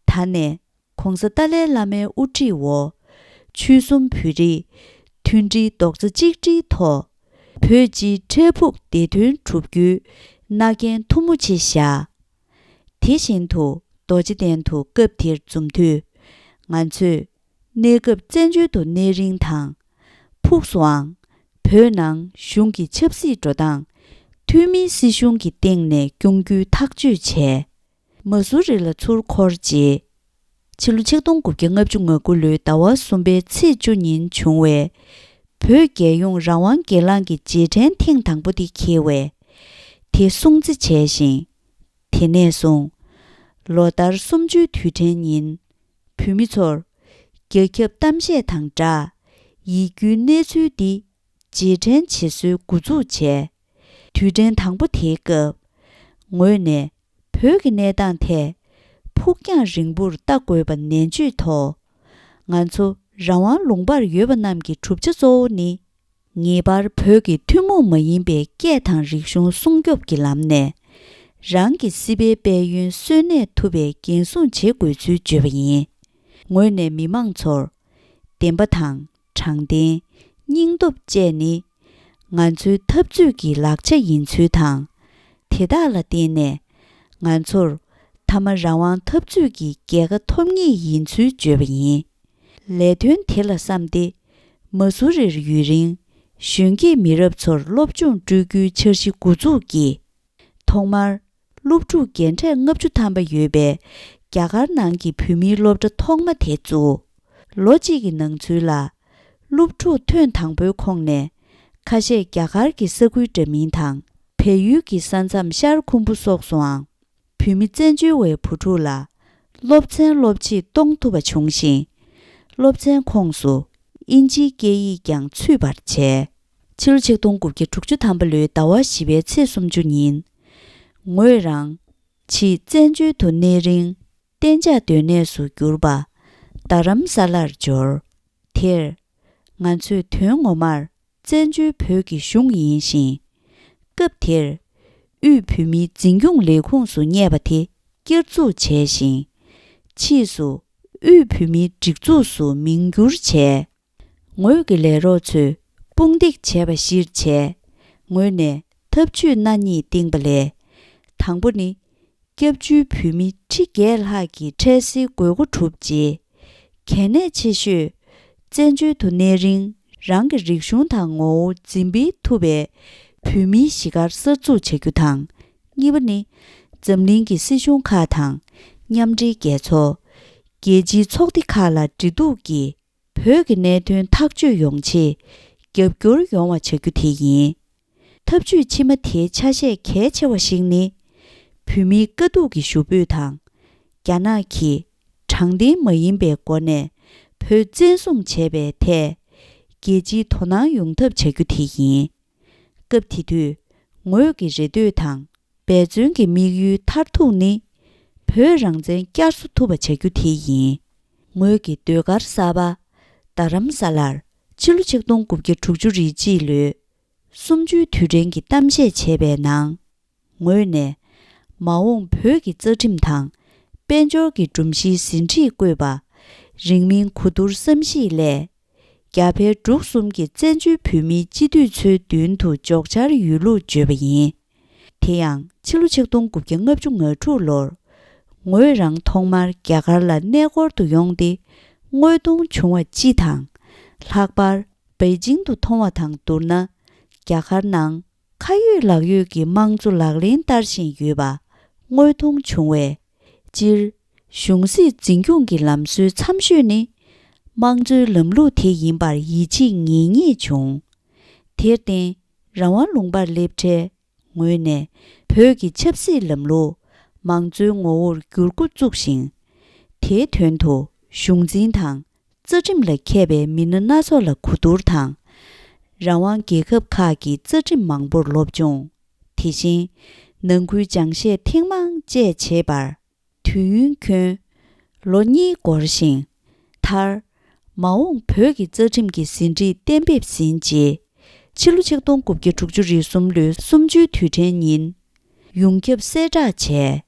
ད་ནས་༧གོང་ས་ཏཱ་ལའི་བླ་མའི་དབུ་ཁྲིད་འོག་ཆོལ་གསུམ་བོད་རིགས་མཐུན་སྒྲིལ་རྡོག་རྩ་གཅིག་སྒྲིལ་ཐོག་བོད་སྤྱིའི་འཕྲལ་ཕུགས་བདེ་དོན་སྒྲུབ་རྒྱུའི་མནའ་གན་ཐུ་མོ་ཆེ་བཞག། དེ་བཞིན་དུ་རྡོ་རྗེ་གདན་དུ་སྐབས་དེར་འཛོམས་དུས། ང་ཚོས་གནས་སྐབས་བཙན་བྱོལ་དུ་གནས་རིང་དང་། ཕུགས་སུའང་བོད་ནང་གཞུང་གི་ཆབ་སྲིད་འགྲོ་སྟངས་འཐུས་མིའི་སྲིད་གཞུང་གི་སྟེང་ནས་སྐྱོང་རྒྱུའི་ཐག་གཅོད་བྱས། མ་སུ་རི་ལ་ཚུར་འཁོར་རྗེས། ཕྱི་ལོ་ཆིག་སྟོང་དགུ་བརྒྱ་ལྔ་བཅུ་ང་དགུ་ལོའི་ཟླ་བ་གསུམ་པའི་ཚེས་བཅུ་ཉིན་བྱུང་བའི་བོད་རྒྱལ་ཡོངས་རང་དབང་སྒེར་ལངས་ཀྱི་རྗེས་དྲན་ཐེངས་དང་པོ་དེ་འཁེལ་བས། དེ་སྲུང་བརྩི་བྱས་ཤིང་། དེ་ནས་བཟུང་། ལོ་ལྟར་གསུམ་བཅུའི་དུས་དྲན་ཉིན། བོད་མི་ཚོར་རྒྱ་ཁྱབ་གཏམ་བཤད་དང་སྦྲགས། ཡིད་སྐྱོའི་གནས་ཚུལ་འདི་རྗེས་དྲན་བྱེད་སྲོལ་འགོ་འཛུགས་བྱས། དུས་དྲན་དང་པོ་དེའི་སྐབས། ངོས་ནས་བོད་ཀྱི་གནས་སྟངས་ཐད་ཕུགས་རྒྱང་རིང་པོར་ལྟ་དགོས་པ་ནན་བརྗོད་ཐོག་ང་ཚོ་རང་དབང་ལུང་པར་ཡོད་པ་རྣམས་ཀྱི་གྲུབ་ཆ་གཙོ་བོ་ནི། ངེས་པར་བོད་ཀྱི་ཐུན་མོང་མ་ཡིན་པའི་སྐད་དང་རིག་གཞུང་སྲུང་སྐྱོབ་ཀྱི་ལམ་ནས། རང་གི་སྲིད་པའི་དཔལ་ཡོན་གསོན་གནས་ཐུབ་པའི་འགན་སྲུང་བྱེད་དགོས་ཚུལ་བརྗོད་པ་ཡིན། ངོས་ནས་མི་མང་ཚོར། བདེན་པ་དང་དྲང་བདེན། སྙིང་སྟོབས་བཅས་ནི་ང་ཚོའི་འཐབ་རྩོད་ཀྱི་ལག་ཆ་ཡིན་ཚུལ་དང་། དེ་དག་ལ་བརྟེན་ནས་ང་ཚོར་མཐའ་མ་རང་དབང་འཐབ་རྩོད་ཀྱི་རྒྱལ་ཁ་ཐོབ་ངེས་ཡིན་ཚུལ་བརྗོད་པ་ཡིན། ལས་དོན་དེ་ལ་བསམ་སྟེ། མ་སུ་རིར་ཡུན་རིང་གཞོན་སྐྱེས་མི་རབས་ཚོར་སློབ་སྦྱོང་སྤྲོད་རྒྱུའི་འཆར་གཞི་འགོ་འཛུགས་ཀྱིས། ཐོག་མར་སློབ་ཕྲུག་རྒན་གྲས་ལྔ་བཅུ་ཐམ་པ་ཡོད་པའི་རྒྱ་གར་ནང་གི་བོད་མིའི་སློབ་གྲྭ་ཐོག་མ་དེ་བཙུགས། ལོ་གཅིག་གི་ནང་ཚུད་ལ། སློབ་ཕྲུག་ཐོན་དང་པོའི་ཁོངས་ནས་ཁ་ཤས་རྒྱ་གར་གྱི་ས་ཁུལ་འདྲ་མིན་དང་བལ་ཡུལ་གྱི་ས་མཚམས་ཤར་ཁུམ་བུ་སོགས་སུའང་བོད་མི་བཙན་བྱོལ་བའི་བུ་ཕྲུག་ལ་སློབ་ཚན་སློབ་ཁྲིད་གཏོང་ཐུབ་པ་བྱུང་ཞིང་། སློབ་ཚན་ཁོངས་སུ་ཨིན་ཇིའི་སྐད་ཡིག་ཀྱང་ཚུད་པར་བྱས། ཕྱི་ལོ་ཆིག་སྟོང་དགུ་བརྒྱ་དྲུག་ཅུ་ཐམ་པ་ལོའི་ཟླ་བ་བཞི་པའི་ཚེས་སུམ་ཅུ་ཉིན། ངོས་རང་ཕྱིས་བཙན་བྱོལ་དུ་གནས་རིང་གཏན་འཇགས་སྡོད་གནས་སུ་གྱུར་པ་རྡ་རམ་ས་ལར་འབྱོར། དེར་ང་ཚོས་དོན་ངོ་མར་བཙན་བྱོལ་བོད་ཀྱི་གཞུང་ཡིན་ཞིང་། སྐབས་དེར་དབུས་བོད་མིའི་འཛིན་སྐྱོང་ལས་ཁུངས་སུ་བསྙད་པ་དེ་བསྐྱར་འཛུགས་བྱས་ཤིང་། ཕྱིས་སུ་དབུས་བོད་མིའི་སྒྲིག་འཛུགས་སུ་མིང་བསྒྱུར་བྱས། ངོས་ཀྱི་ལས་རོགས་ཚོས་དཔུང་འདེགས་བྱས་པ་གཞིར་བྱས། ངོས་ནས་ཐབས་ཇུས་སྣ་གཉིས་བཏིང་པ་ལས། དང་པོ་ནི། སྐྱབས་བཅོལ་བོད་མི་ཁྲི་བརྒྱད་ལྷག་གི་འཕྲལ་སེལ་དགོས་མཁོ་གྲུབ་རྗེས། གལ་གནད་ཆེ་ཤོས། བཙན་བྱོལ་དུ་གནས་རིང་རང་གི་རིག་གཞུང་དང་ངོ་བོ་འཛིན་སྤེལ་ཐུབ་པའི་བོད་མིའི་གཞིས་སྒར་གསར་འཛུགས་བྱ་རྒྱུ་དང་། གཉིས་པ་ནི། འཛམ་གླིང་གི་སྲིད་གཞུང་ཁག་དང་། མཉམ་འབྲེལ་རྒྱལ་ཚོགས། རྒྱལ་སྤྱིའི་ཚོགས་སྡེ་ཁག་ལ་འབྲེལ་གཏུག་གིས། བོད་ཀྱི་གནད་དོན་ཐག་གཅོད་ཡོང་ཆེད་རྒྱབ་སྐྱོར་ཡོང་བ་བྱ་རྒྱུ་དེ་ཡིན། ཐབས་ཇུས་ཕྱི་མ་དེའི་ཆ་ཤས་གལ་ཆེ་བ་ཞིག་ནི། བོད་མིའི་དཀའ་སྡུག་གི་ཞུ་འབོད་དང་། རྒྱ་ནག་གིས་དྲང་བདེན་མ་ཡིན་པའི་སྒོ་ནས་བོད་བཙན་བཟུང་བྱས་པའི་ཐད། རྒྱལ་སྤྱིའི་དོ་སྣང་ཡོང་ཐབས་བྱ་རྒྱུ་དེ་ཡིན། སྐབས་དེ་དུས་ངོས་ཀྱི་རེ་འདོད་དང་འབད་བརྩོན་གྱི་དམིགས་ཡུལ་མཐར་ཐུག་ནི། བོད་རང་བཙན་བསྐྱར་གསོ་ཐུབ་པ་བྱ་རྒྱུ་དེ་ཡིན། ངོས་ཀྱི་ཟློས་གར་གསར་པ་རྡ་རམ་ས་ལར་ཕྱི་ལོ་ཆིག་སྟོང་དགུ་བརྒྱ་དྲུག་ཅུ་རེ་གཅིག་ལོའི་གསུམ་བཅུའི་དུས་དྲན་གྱི་གཏམ་བཤད་བྱས་པའི་ནང་། ངོས་ནས་མ་འོངས་བོད་ཀྱི་རྩ་ཁྲིམས་དང་དཔལ་འབྱོར་གྱི་སྒྲོམ་གཞིའི་ཟིན་བྲིས་བཀོད་པ། རིང་མིན་གོ་བསྡུར་བསམ་གཞིག་སླད། རྒྱ་བལ་འབྲུག་གསུམ་གྱི་བཙན་བྱོལ་བོད་མིའི་སྤྱི་འཐུས་ཚོའི་མདུན་དུ་འཇོག་འཆར་ཡོད་ལུགས་བརྗོད་པ་ཡིན། དེ་ཡང་ཕྱི་ལོ་ཆིག་སྟོང་དགུ་བརྒྱ་ལྔ་བཅུ་ང་དྲུག་ལོར། ངོས་རང་ཐོག་མར་རྒྱ་གར་ལ་གནས་སྐོར་དུ་ཡོང་སྟེ། དངོས་མཐོང་བྱུང་བ་སྤྱི་དང་། ལྷག་པར་པེ་ཅིང་དུ་མཐོང་བ་དང་བསྡུར་ན། རྒྱ་གར་ནང་ཁ་ཡོད་ལག་ཡོད་ཀྱི་དམངས་གཙོ་ལག་ལེན་བསྟར་བཞིན་ཡོད་པ་དངོས་མཐོང་བྱུང་བས། སྤྱིར། གཞུང་སྲིད་འཛིན་སྐྱོང་གི་ལམ་སྲོལ་འཚམ་ཤོས་ནི། དམངས་གཙོའི་ལམ་ལུགས་དེ་ཡིན་པར་ཡིད་ཆེས་ངེས་རྙེད་བྱུང་། དེར་བརྟེན། རང་དབང་ལུང་པར་སླེབས་འཕྲལ། ངོས་ནས་བོད་ཀྱི་ཆབ་སྲིད་ལམ་ལུགས་མང་གཙོའི་ངོ་བོར་བསྒྱུར་འགོ་བཙུགས་ཤིང་། དེའི་དོན་དུ་གཞུང་འཛིན་དང་རྩ་ཁྲིམས་ལ་མཁས་པའི་མི་སྣ་སྣ་ཚོགས་ལ་གོ་བསྡུར་དང་། རང་དབང་རྒྱལ་ཁབ་ཁག་གི་རྩ་ཁྲིམས་མང་པོར་སློབ་སྦྱོང་། དེ་བཞིན་ནང་ཁུལ་སྦྱང་བཤད་ཐེངས་མང་བཅས་བྱས་པར། དུས་ཡུན་ཁྱོན་ལོ་གཉིས་འགོར་ཞིང་། མཐར། མ་འོངས་བོད་ཀྱི་རྩ་ཁྲིམས་ཀྱི་ཟིན་བྲིས་གཏན་འབེབས་ཟིན་རྗེས། ཕྱི་ལོ་ཆིག་སྟོང་དགུ་བརྒྱ་དྲུག་ཅུ་རེ་གསུམ་ལོའི་གསུམ་བཅུའི་དུས་དྲན་ཉིན། ཡོངས་ཁྱབ་གསལ་བསྒྲགས་བྱས།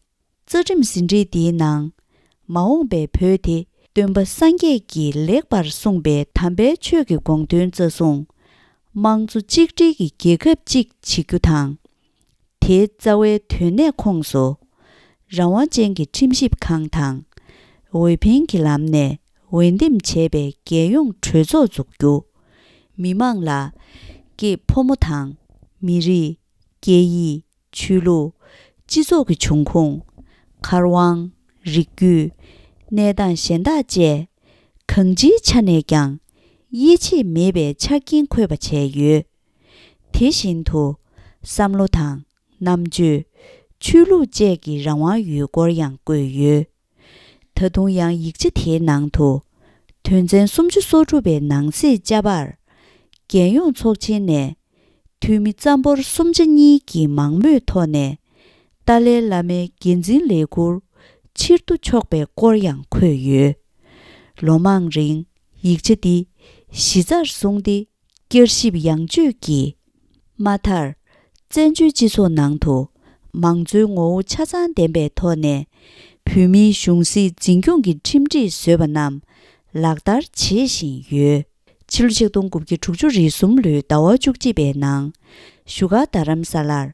རྩ་ཁྲིམས་ཟིན་བྲིས་འདིའི་ནང་། མ་འོངས་པའི་བོད་དེ་སྟོན་པ་སངས་རྒྱས་ཀྱིས་ལེགས་པར་གསུངས་པའི་དམ་པའི་ཆོས་ཀྱི་དགོངས་དོན་རྩ་གསུངས། དམངས་གཙོ་གཅིག་སྒྲིལ་གྱི་རྒྱལ་ཁབ་ཅིག་བྱེད་རྒྱུ་དང་། དེའི་རྩ་བའི་དོན་གནད་ཁོངས་སུ། རང་དབང་ཅན་གྱི་ཁྲིམས་ཞིབ་ཁང་དང་། འོས་འཕེན་གྱི་ལམ་ནས་འོས་འདེམས་བྱས་པའི་རྒྱལ་ཡོངས་གྲོས་ཚོགས་འཛུགས་རྒྱུ། མི་མང་ལ། སྐྱེས་ཕོ་མོ་དང་། མི་རིགས། སྐད་ཡིག་ཆོས་ལུགས། སྤྱི་ཚོགས་ཀྱི་འབྱུང་ཁུངས། མཁར་དབང་། རིགས་རྒྱུད། གནས་སྟངས་གཞན་དག་བཅས། གང་ཅིའི་ཆ་ནས་ཀྱང་། དབྱེ་འབྱེད་མེད་པའི་ཆ་རྐྱེན་འཁོད་པ་བྱས་ཡོད། དེ་བཞིན་དུ། བསམ་བློ་དང་། རྣམ་དཔྱོད། ཆོས་ལུགས་བཅས་ཀྱི་རང་དབང་ཡོད་སྐོར་ཡང་བཀོད་ཡོད། ད་དུང་ཡང་ཡིག་ཆ་དེའི་ནང་དུ། དོན་ཚན་སུམ་ཅུ་སོ་དྲུག་པའི་ནང་གསེས་ཅ་པར། རྒྱལ་ཡོངས་ཚོགས་ཆེན་ནས། འཐུས་མི་རྩ་འབོར་གསུམ་ཆ་གཉིས་ཀྱི་མང་མོས་ཐོག་ནས། ཏཱ་ལའི་བླ་མའི་འགན་འཛིན་ལས་ཁུར་ཕྱིར་བསྡུ་ཆོག་པའི་སྐོར་ཡང་འཁོད་ཡོད། ལོ་མང་རིང་ཡིག་ཆ་འདི་གཞི་རྩར་བཟུང་སྟེ། བསྐྱར་ཞིབ་ཡང་བཅོས་ཀྱིས། མ་མཐར། བཙན་བྱོལ་སྤྱི་ཚོགས་ནང་དུ། མང་གཙོའི་ངོ་བོ་ཆ་ཚང་ལྡན་པའི་ཐོག་ནས། བོད་མིའི་གཞུང་སྲིད་འཛིན་སྐྱོང་གི་ཁྲིམས་སྒྲིག་བཟོས་པ་རྣམས། ལག་བསྟར་བྱེད་བཞིན་ཡོད། ཕྱི་ལོ་ཆིག་སྟོང་དགུ་བརྒྱ་དྲུག་ཅུ་རེ་གསུམ་ལོའི་ཟླ་བ་བཅུ་གཅིག་པའི་ནང་བཞུགས་སྒར་རྡ་རམ་ས་ལར་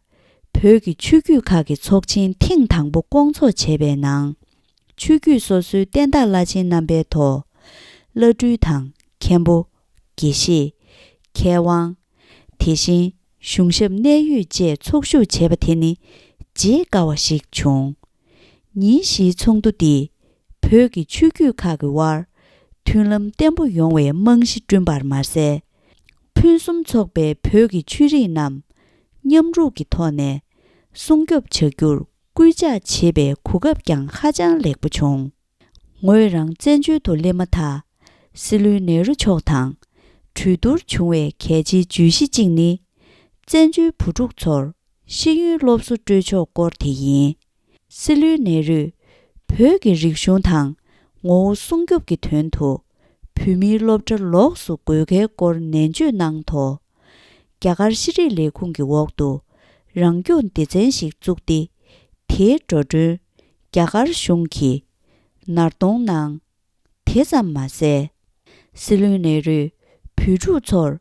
བོད་ཀྱི་ཆོས་བརྒྱུད་ཁག་གི་ཚོགས་ཆེན་ཐེངས་དང་པོ་བསྐོང་ཚོགས་བྱས་པའི་ནང་། ཆོས་བརྒྱུད་སོ་སོའི་བསྟན་བདག་བླ་ཆེན་རྣམ་པའི་ཐོག་བླ་སྤྲུལ་དང་མཁན་པོ། དགེ་བཤེས། མཁས་དབང་། དེ་བཞིན་གཞུང་ཞབས་གནད་ཡོད་བཅས་ཚོགས་ཞུགས་བྱས་པ་དེ་ནི་བརྗེད་དཀའ་བ་ཞིག་བྱུང་། ཉིན་བཞིའི་ཚོགས་འདུ་འདིས་བོད་ཀྱི་ཆོས་བརྒྱུད་ཁག་གི་དབར་མཐུན་ལམ་བརྟན་པོ་ཡོང་བའི་རྨང་གཞི་བསྐྲུན་པར་མ་ཟད། ཕུན་སུམ་ཚོགས་པའི་བོད་ཀྱི་ཆོས་རིག་རྣམས་མཉམ་རུབ་ཀྱི་ཐོག་ནས་སྲུང་སྐྱོབ་བྱ་རྒྱུར་སྐུལ་ལྕག་བྱེད་པའི་གོ་སྐབས་ཀྱང་ཧ་ཅང་ལེགས་པོ་བྱུང་། ངོས་རང་བཙན་བྱོལ་དུ་སླེབས་མ་ཐག་སྲིད་བློན་ནེ་རུ་མཆོག་དང་གྲོས་བསྡུར་བྱུང་བའི་གལ་ཆེའི་བརྗོད་གཞི་གཅིག་ནི། བཙན་བྱོལ་བུ་ཕྲུག་ཚོར་ཤེས་ཡོན་སློབ་གསོ་སྤྲོད་ཕྱོགས་སྐོར་དེ་ཡིན། སྲིད་བློན་ནེ་རུས་བོད་ཀྱི་རིག་གཞུང་དང་ངོ་བོ་སྲུང་སྐྱོབ་ཀྱི་དོན་དུ་བོད་མིའི་སློབ་གྲྭ་ལོགས་སུ་དགོས་གལ་སྐོར་ནན་བརྗོད་གནང་ཐོག་རྒྱ་གར་ཤེས་རིག་ལས་ཁུངས་ཀྱི་འོག་ཏུ་རང་སྐྱོང་སྡེ་ཚན་ཞིག་བཙུགས་ཏེ། དེའི་འགྲོ་གྲོན་རྒྱ་གར་གཞུང་གིས་ནར་གཏོང་གནང་། དེ་ཙམ་མ་ཟད། སྲིད་བློན་ནེ་རུས་བོད་ཕྲུག་ཚོར་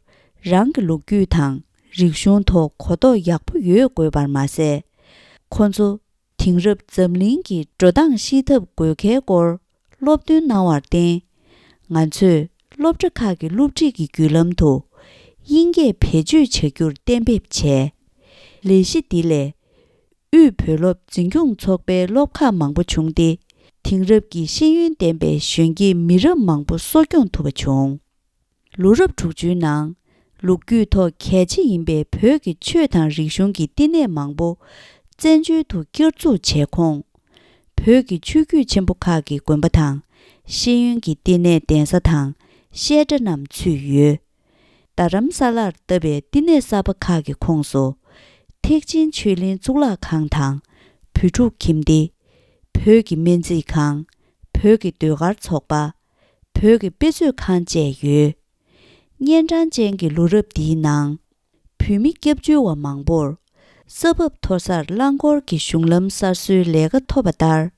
རང་གི་ལོ་རྒྱུས་དང་རིག་གཞུང་ཐོག་གོ་རྟོགས་ཡག་པོ་ཡོད་དགོས་པར་མ་ཟད། ཁོ་ཚོ་དེང་རབས་འཛམ་གླིང་གི་འགྲོ་སྟངས་ཤེས་ཐབས་དགོས་གལ་སྐོར་སློབ་སྟོན་གནང་བར་བརྟེན། ང་ཚོས་སློབ་གྲྭ་ཁག་གི་སློབ་ཁྲིད་ཀྱི་བརྒྱུད་ལམ་དུ་དབྱིན་སྐད་བེད་སྤྱོད་བྱ་རྒྱུར་གཏན་འབེབས་བྱས། ལས་གཞི་འདི་ལས་དབུས་བོད་སློབ་འཛིན་སྐྱོང་ཚོགས་པའི་སློབ་ཁག་མང་པོ་བྱུང་སྟེ། དེང་རབས་ཀྱི་ཤེས་ཡོན་ལྡན་པའི་གཞོན་སྐྱེས་མི་རབས་མང་པོ་གསོ་སྐྱོང་ཐུབ་པ་བྱུང་། ལོ་རབས་དྲུག་ཅུའི་ནང་ལོ་རྒྱུས་ཐོག་གལ་ཆེ་ཡིན་པའི་བོད་ཀྱི་ཆོས་དང་རིག་གཞུང་གི་བསྟི་གནས་མང་པོ་བཙན་བྱོལ་དུ་བསྐྱར་འཛུགས་བྱས་ཁོངས། བོད་ཀྱི་ཆོས་བརྒྱུད་ཆེན་པོ་ཁག་གི་དགོན་པ་དང་ཤེས་ཡོན་གྱི་བསྟི་གནས་གདན་ས་དང་བཤད་གྲྭ་རྣམས་ཚུད་ཡོད། རྡ་རམ་ས་ལར་བཏབ་པའི་བསྟི་གནས་གསར་པ་ཁག་གི་ཁོངས་སུ། ཐེག་ཆེན་ཆོས་གླིང་གཙུག་ལག་ཁང་དང་། བོད་ཕྲུག་ཁྱིམ་སྡེ། བོད་ཀྱི་སྨན་རྩིས་ཁང་། བོད་ཀྱི་ཟློས་གར་ཚོགས་པ། བོད་ཀྱི་དཔེ་མཛོད་ཁང་བཅས་ཡོད། གཉན་འཕྲང་ཅན་གྱི་ལོ་རབས་འདིའི་ནང་། བོད་མི་སྐྱབས་བཅོལ་བ་མང་པོར། ས་བབ་མཐོ་སར་རླངས་འཁོར་གྱི་གཞུང་ལམ་གསར་བཟོའི་ལས་ཀ་ཐོབ་པ་ལྟར།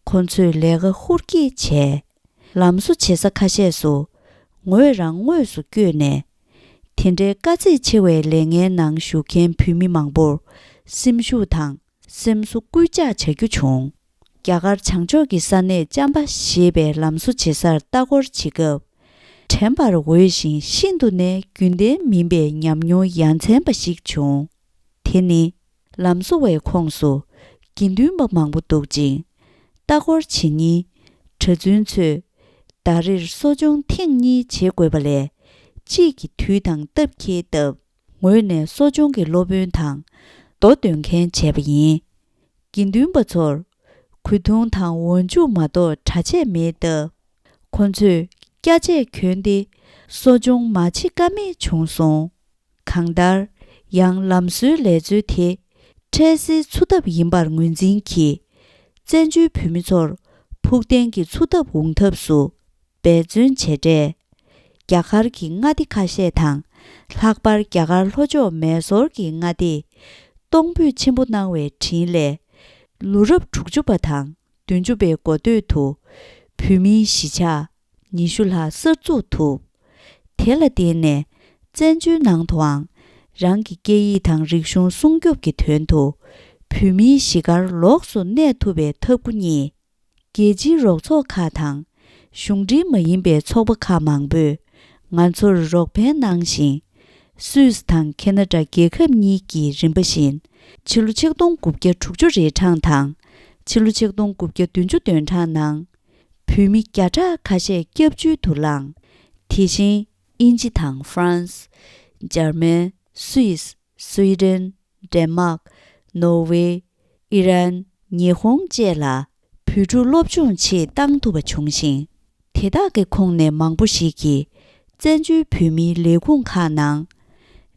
ཁོ་ཚོས་ལས་ཀ་ཧུར་སྐྱེད་བྱས། ལམ་བཟོ་བྱེད་ས་ཁ་ཤས་སུ་ངོས་རང་དངོས་སུ་བསྐྱོད་ནས། དེ་འདྲའི་དཀའ་ཚེགས་ཆེ་བའི་ལས་ངན་ནང་ཞུགས་མཁན་བོད་མི་མང་པོར་སེམས་ཤུགས་དང་སེམས་གསོ་སྐུལ་ལྕག་བྱ་རྒྱུ་བྱུང་། རྒྱ་གར་བྱང་ཕྱོགས་ཀྱི་ས་གནས་ཅམ་པ་ཞེས་པའི་ལམ་བཟོ་བྱེད་སར་ལྟ་སྐོར་བྱེད་སྐབས། དྲན་པར་འོས་ཤིང་ཤིན་ཏུ་ནས་རྒྱུན་ལྡན་མིན་པའི་ཉམས་མྱོང་ཡ་མཚན་པ་ཞིག་བྱུང་། དེ་ནི། ལམ་བཟོ་བའི་ཁོངས་སུ་དགེ་འདུན་པ་མང་པོ་འདུག་ཅིང་། ལྟ་སྐོར་བྱེད་མཁན་གྲྭ་བཙུན་ཚོས་ཟླ་རེར་གསོ་སྦྱོང་ཐེངས་གཉིས་བྱེད་དགོས་པ་ལས། དཔྱིད་ཀྱི་དུས་དང་སྟབས་འཁེལ་སྟབས། ངོས་ནས་གསོ་སྦྱོང་གི་སློབ་དཔོན་དང་མདོ་འདོན་མཁན་བྱས་པ་ཡིན། དགེ་འདུན་པ་ཚོར་གོས་ཐུང་དང་འོག་འཇུག་མ་གཏོགས་གྲྭ་ཆས་མེད་སྟབས། ཁོ་ཚོས་སྐྱ་ཆས་གྱོན་ཏེ་གསོ་སྦྱོང་མ་བྱེད་ཀ་མེད་བྱུང་སོང་། གང་ལྟར། ཡང་ལམ་བཟོའི་ལས་རྩོལ་དེ་འཕྲལ་སེལ་འཚོ་ཐབས་ཡིན་པར་ངོས་འཛིན་གྱིས། བཙན་བྱོལ་བོད་མི་ཚོར་ཕུགས་བརྟན་གྱི་འཚོ་ཐབས་འོང་ཐབས་སུ་འབད་བརྩོན་བྱས་འཕྲལ། རྒྱ་གར་གྱི་མངའ་སྡེ་ཁ་ཤས་དང་། ལྷག་པར་རྒྱ་གར་ལྷོ་ཕྱོགས་མེ་སོར་གྱི་མངའ་སྡེས་གཏོང་ཕོད་ཆེན་པོ་གནང་བའི་དྲིན་ལས། ལོ་རབས་དྲུག་ཅུ་པ་དང་བདུན་ཅུ་པའི་འགོ་སྟོད་དུ་བོད་མིའི་གཞིས་ཆགས་ཉི་ཤུ་ལྷག་གསར་འཛུགས་ཐུབ། དེ་ལ་བརྟེན་ནས་བཙན་བྱོལ་ནང་དུའང་རང་གི་སྐད་ཡིག་དང་རིག་གཞུང་སྲུང་སྐྱོབ་ཀྱི་དོན་དུ་བོད་མིའི་གཞིས་སྒར་ལོགས་སུ་གནས་ཐུབ་པའི་ཐབས་བཀོད་རྙེད། རྒྱལ་སྤྱིའི་རོགས་ཚོགས་ཁག་དང་གཞུང་འབྲེལ་མ་ཡིན་པའི་ཚོགས་པ་ཁག་མང་པོས་ང་ཚོར་རོགས་ཕན་གནང་ཞིང་། སུད་སི་དང་ཁེ་ན་ཌ་རྒྱལ་ཁབ་གཉིས་ཀྱིས་རིམ་པ་བཞིན་ཕྱི་ལོ་ཆིག་སྟོང་དགུ་བརྒྱ་དྲུག་ཅུ་རེ་གྲངས་དང་ཕྱི་ལོ་ཆིག་སྟོང་དགུ་བརྒྱ་བདུན་ཅུ་དོན་གྲངས་ནང་བོད་མི་བརྒྱ་ཕྲག་ཁ་ཤས་སྐྱབས་བཅོལ་དུ་བླངས། དེ་བཞིན་དབྱིན་ཇི་དང་ཧྥ་རན་སི། འཇར་མན། སུད་སི། སུའེ་ཏེན། ཌེན་མཱག་ནོར་ཝེ། ཨི་རན། ཉི་ཧོང་བཅས་ལ་བོད་ཕྲུག་སློབ་སྦྱོང་ཆེད་བཏང་ཐུབ་པ་བྱུང་ཞིང་། དེ་དག་གི་ཁོངས་ནས་མང་པོ་ཞིག་གིས་བཙན་བྱོལ་བོད་མིའི་ལས་ཁུངས་ཁག་ནང་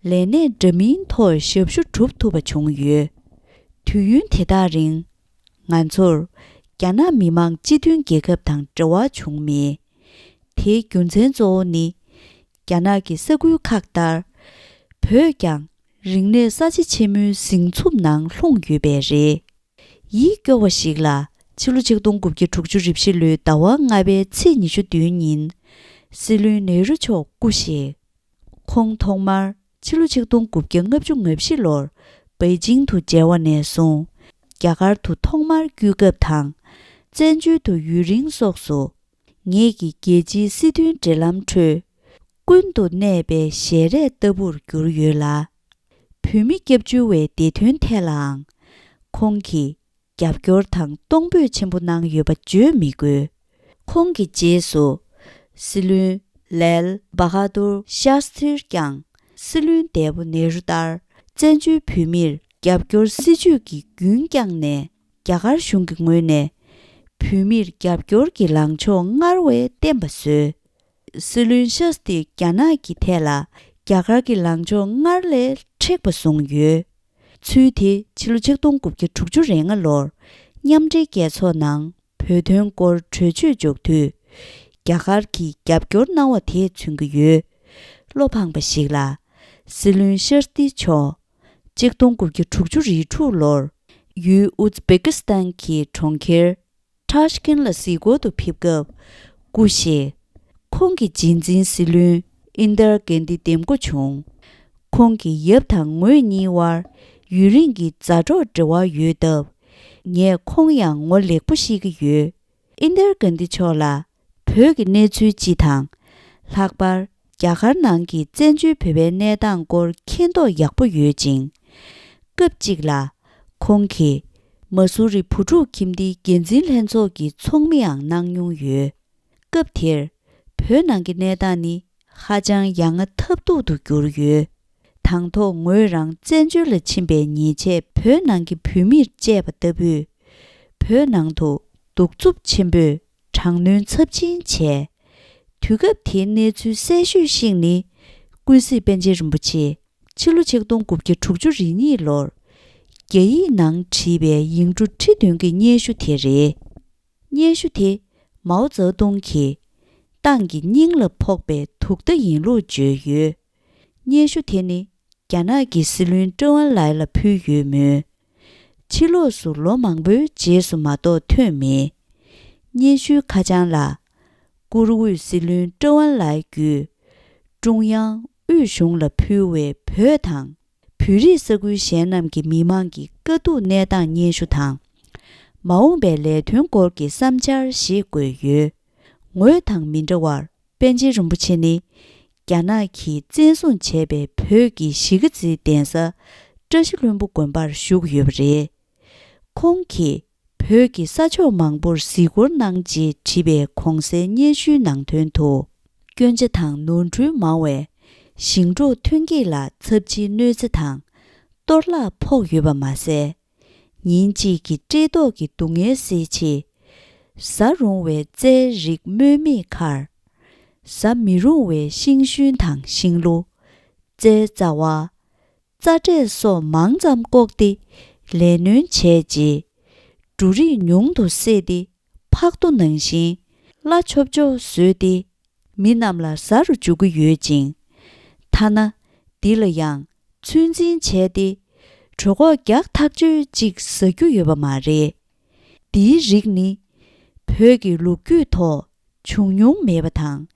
ལས་གནས་འདྲ་མིན་ཐོག་ཞབས་ཞུ་གྲུབ་ཐུབ་པ་བྱུང་ཡོད། དུས་ཡུན་དེ་དག་རིང་ང་ཚོར་རྒྱ་ནག་མི་དམངས་སྤྱི་མཐུན་རྒྱལ་ཁབ་དང་འབྲེལ་བ་བྱུང་མེད། དེའི་རྒྱུ་མཚན་གཙོ་བོ་ནི། རྒྱ་ནག་གི་ས་ཁུལ་ཁག་ལྟར། བོད་ཀྱང་རིག་གནས་གསར་བརྗེ་ཆེན་མོའི་གཟིགས་མཚམས་ནང་ལྷུང་ཡོད་པས་རེད། ཡིད་སྐྱོ་བ་ཞིག་ལ། ཕྱི་ལོ་ཆིག་སྟོང་དགུ་བརྒྱ་དྲུག་ཅུ་རེ་བཞི་ལོའི་ཟླ་བ་ལྔ་པའི་ཚེས་ཉི་ཤུ་བདུན་ཉིན། སྲིད་བློན་ནེ་རུ་མཆོག་སྐུ་གཤེགས། ཁོང་ཐོག་མར་ཕྱི་ལོ་ཆིག་སྟོང་དགུ་བརྒྱ་ལྔ་བཅུ་ང་བཞི་ལོར་པེ་ཅིང་དུ་མཇལ་བ་ནས་བཟུང་རྒྱ་གར་དུ་ཐོག་མར་སྐུའི་སྐབས་དང་། བཙན་བྱོལ་དུ་ཡུན་རིང་སོགས་སུ། ངེད་ཀྱི་རྒྱལ་སྤྱིའི་སྲིད་དོན་འབྲེལ་ལམ་ཁྲོད། ཀུན་ཏུ་གནས་པའི་ཞལ་རས་ལྟ་བུར་གྱུར་ཡོད་ལ། བོད་མི་སྐྱབས་བཅོལ་བའི་བདེ་དོན་ཐད་ལའང་། ཁོང་གིས་རྒྱབ་སྐྱོར་དང་གཏོང་ཕོད་ཆེན་པོ་གནང་ཡོད་པ་བརྗོད་མི་དགོས། ཁོང་གི་རྗེས་སུ། སྲིད་བློན་ལལ་བྷ་ཧ་དུར་ཤཱསྟྲིར་ཀྱང་སྲིད་བློན་འདས་པོ་ནེ་རུ་ལྟར་བཙན་བྱོལ་བོད་མིར་རྒྱབ་སྐྱོར་སྲིད་ཇུས་ཀྱི་རྒྱུན་བསྐྱངས་ནས། རྒྱ་གར་གཞུང་གི་ངོས་ནས་བོད་མིར་རྒྱབ་སྐྱོར་གྱི་ལངས་ཕྱོགས་སྔར་བས་བརྟན་པ་བཟོས། སྲིད་བློན་ཤཱསྟྲི་རྒྱ་ནག་གི་ཐད་ལ་རྒྱ་གར་གྱི་ལངས་ཕྱོགས་སྔར་ལས་མཁྲེགས་པ་བཟུང་ཡོད། ཚུལ་དེ་ཕྱི་ལོ་ཆིག་སྟོང་དགུ་བརྒྱ་དྲུག་ཅུ་རེ་ལྔ་ལོར་མཉམ་འབྲེལ་རྒྱལ་ཚོགས་ནང་བོད་དོན་སྐོར་གྲོས་ཆོད་འཇོག་དུས། རྒྱ་གར་གྱིས་རྒྱབ་སྐྱོར་གནང་བ་དེས་མཚོན་གྱི་ཡོད། བློ་ཕངས་པ་ཞིག་ལ། སྲིད་བློན་ཤཱསྟྲི་མཆོག་ཆིག་སྟོང་དགུ་བརྒྱ་དྲུག་ཅུ་རེ་དྲུག་ལོར་ཡུལ་ཨུཛ་བེ་ཀི་སི་ཐན་གྱི་གྲོང་ཁྱེར་ཊཱཤ་ཀན་ལ་གཟིགས་སྐོར་དུ་ཕེབས་སྐབས་སྐུ་གཤེགས། ཁོང་གི་རྗེས་འཛིན་སྲིད་བློན་ཨིན་དར་གན་དི་འདེམས་བསྐོ་བྱུང་། ཁོང་གིས་ཡབ་དང་ངོས་གཉིས་དབར་ཡུན་རིང་གི་མཛའ་གྲོགས་འབྲེལ་བ་ཡོད་སྟབས། ངས་ཁོང་ཡང་ངོ་ལེགས་པོ་ཤེས་ཀྱི་ཡོད། ཨིན་དར་གན་དི་མཆོག་ལ་བོད་ཀྱི་གནས་ཚུལ་སྤྱི་དང་། ལྷག་པར་རྒྱ་གར་ནང་གི་བཙན་བྱོལ་བོད་པའི་གནས་སྟངས་སྐོར་མཁྱེན་རྟོགས་ཡག་པོ་ཡོད་ཅིང་། སྐབས་གཅིག་ལ་ཁོང་གིས་མ་སུ་རི་བུ་ཕྲུག་ཁྱིམ་སྡེའི་འགན་འཛིན་ལྷན་ཚོགས་ཀྱི་ཚོགས་མིའང་གནང་མྱོང་ཡོད། སྐབས་དེར་བོད་ནང་གི་གནས་སྟངས་ནི་ཧ་ཅང་ཡ་ང་ཐབས་སྡུག་ཏུ་གྱུར་ཡོད། དང་ཐོག་ངོས་རང་བཙན་བྱོལ་ལ་ཕྱིན་པའི་ཉེས་ཆད་བོད་ནང་གི་བོད་མིར་བཅད་པ་ལྟ་བུས། བོད་ནང་དུ་གདུག་རྩུབ་ཆེན་པོས་དྲག་གནོན་ཚབས་ཆེན་བྱས། དུས་སྐབས་དེའི་གནས་ཚུལ་གསལ་ཤོས་ཤིག་ནི། ཀུན་གཟིགས་པཎ་ཆེན་རིན་པོ་ཆེ་ཕྱི་ལོ་ཆིག་སྟོང་དགུ་བརྒྱ་དྲུག་ཅུ་རེ་གཉིས་ལོར་རྒྱ་ཡིག་ནང་བྲིས་པའི་ཡིག་འབྲུ་ཁྲི་བདུན་གྱི་སྙན་ཞུ་དེ་རེད། སྙན་ཞུ་དེ་མའོ་ཙེ་ཏུང་གིས་ཏང་གི་སྙིང་ལ་ཕོག་པའི་དུག་རྟ་ཡིན་ལུགས་བརྗོད་ཡོད། སྙན་ཞུ་དེ་ནི་རྒྱ་ནག་གི་སྲིད་བློན་ཀྲོའུ་ཨེན་ལའེ་ལ་ཕུལ་ཡོད་མོད། ཕྱི་ལོགས་སུ་ལོ་མང་པོའི་རྗེས་སུ་མ་གཏོགས་ཐོན་མེད། སྙན་ཞུའི་ཁ་བྱང་ལ། བཀུར་འོས་སྲིད་བློན་ཀྲོའུ་ཨེན་ལའེ་བརྒྱུད། ཀྲུང་དབྱང་དབུས་གཞུང་ལ་ཕུལ་བའི་བོད་དང་། བོད་རིགས་ས་ཁུལ་གཞན་རྣམས་ཀྱི་མི་མང་གི་དཀའ་སྡུག་གནས་སྟངས་སྙན་ཞུ་དང་། མ་འོངས་པའི་ལས་དོན་སྐོར་གྱི་བསམ་འཆར་ཞེས་བཀོད་ཡོད། ངོས་དང་མི་འདྲ་བར། པཎ་ཆེན་རིན་པོ་ཆེ་ནི། རྒྱ་ནག་གིས་བཙན་བཟུང་བྱས་པའི་བོད་ཀྱི་གཞིས་ཀ་རྩེའི་གདན་ས། བཀྲ་ཤིས་ལྷུན་པོ་དགོན་པར་བཞུགས་ཡོད་པ་རེད། ཁོང་གིས། བོད་ཀྱི་ས་ཕྱོགས་མང་པོར་གཟིགས་སྐོར་གནང་རྗེས་བྲིས་པའི་གོང་གསལ་སྙན་ཞུའི་ནང་དོན་དུ། སྐྱོན་ཆ་དང་ནོར་འཁྲུལ་མང་བས། ཞིང་འབྲོག་ཐོན་སྐྱེད་ལ་ཚབས་ཆེའི་གནོད་འཚེ་དང་། གཏོར་བརླག་ཕོག་ཡོད་པ་མ་ཟད། ཉིན་གཅིག་གི་བཀྲེས་ལྟོགས་ཀྱི་སྡུག་བསྔལ་སེལ་ཆེད། བཟའ་རུང་བའི་རྩྭའི་རིགས་སྨོས་མེད་ཁར། བཟའ་མི་རུང་བའི་ཤིང་ཤུན་དང་ཤིང་ལོ། རྩྭའི་རྩ་བ། རྩྭ་འབྲས་སོགས་མང་ཙམ་བཀོག་སྟེ་ལས་སྣོན་བྱས་རྗེས། འབྲུ་རིགས་ཉུང་དུ་བསྲེས་ཏེ་ཕག་རྡོ་ནང་བཞིན་སླ་ཆོབ་ཆོབ་བཟོས་ཏེ། མི་རྣམས་ལ་ཟ་རུ་འཇུག་གི་ཡོད་ཅིང་། ཐ་ན་འདི་ལ་ཡང་ཚོད་འཛིན་བྱས་ཏེ་གྲོད་ཁོག་རྒྱགས་ཐག་ཆོད་ཅིག་ཟ་རྒྱུ་ཡོད་པ་མ་རེད། འདིའི་རིགས་ནི་བོད་ཀྱི་ལོ་རྒྱུས་ཐོག་བྱུང་མྱོང་མེད་པ་དང་།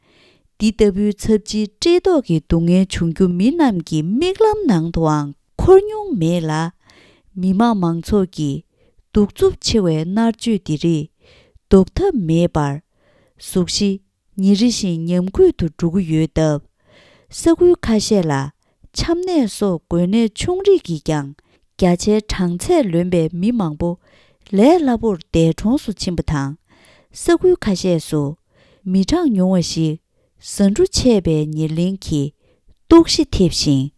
འདི་ལྟ་བུའི་ཚབས་ཆེའི་བཀྲེས་ལྟོགས་ཀྱི་སྡུག་བསྔལ་བྱུང་རྒྱུ་མི་རྣམས་ཀྱི་མིག་ལམ་ནང་དུའང་འཁོར་མྱོང་མེད་ལ། མི་དམངས་མང་ཚོགས་ཀྱིས་གདུག་རྩུབ་ཆེ་བའི་མནར་གཅོད་འདི་རིགས་ལྡོག་ཐབས་མེད་པར། གཟུགས་གཞི་ཉིན་རེ་བཞིན་ཉམས་རྒུད་དུ་འགྲོ་གི་ཡོད་སྟབས། ས་ཁུལ་ཁ་ཤས་ལ་ཆམ་ནད་སོགས་འགོས་ནད་ཆུང་རིགས་ཀྱིས་ཀྱང་བརྒྱ་ཆའི་གྲངས་ཚད་ལོན་པའི་མི་མང་པོ་ལས་སླ་པོར་འདས་གྲོངས་སུ་ཕྱིན་པ་དང་། ས་ཁུལ་ཁ་ཤས་སུ་མི་གྲངས་ཉུང་བ་ཞིག་ཟ་འབྲུ་ཆད་པའི་ཉེར་ལེན་གྱི་སྟོབས་ཤི་ཐེབས་ཤིང་།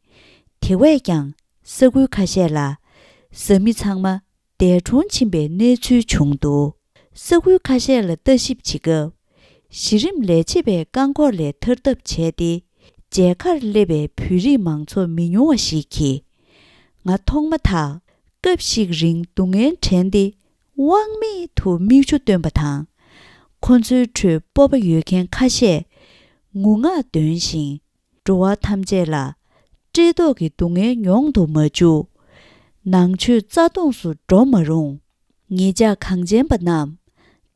དེ་བས་ཀྱང་ས་ཁུལ་ཁ་ཤས་ལ་བཟའ་མི་ཚང་མ་འདས་གྲོངས་ཕྱིན་པའི་གནས་ཚུལ་བྱུང་འདུག་ས་ཁུལ་ཁ་ཤས་ལ་ལྟ་ཞིབ་བྱེད་སྐབས། གཞི་རིམ་ལས་བྱེད་པའི་རྐང་འཁོར་ལས་ཐར་ཐབས་བྱས་ཏེ། མཇལ་ཁར་སླེབས་པའི་བོད་རིགས་མང་ཚོགས་མི་ཉུང་བ་ཞིག་གིས། ང་མཐོང་མ་ཐག་སྐབས་ཤིག་རིང་སྡུག་བསྔལ་དྲན་ཏེ། དབང་མེད་དུ་མིག་ཆུ་བཏོན་པ་དང་། ཁོ་ཚོའི་ཁྲོད་སྤོབས་པ་ཡོད་མཁན་ཁ་ཤས་ངུ་ངག་འདོན་ཞིང་། འགྲོ་བ་ཐམས་ཅད་ལ་བཀྲེས་ལྟོགས་ཀྱི་སྡུག་བསྔལ་མྱོང་དུ་མ་བཅུག །ནང་ཆོས་རྩ་སྟོངས་སུ་འགྲོ་མ་རུང་། ངེད་ཅག་གངས་ཅན་པ་རྣམས་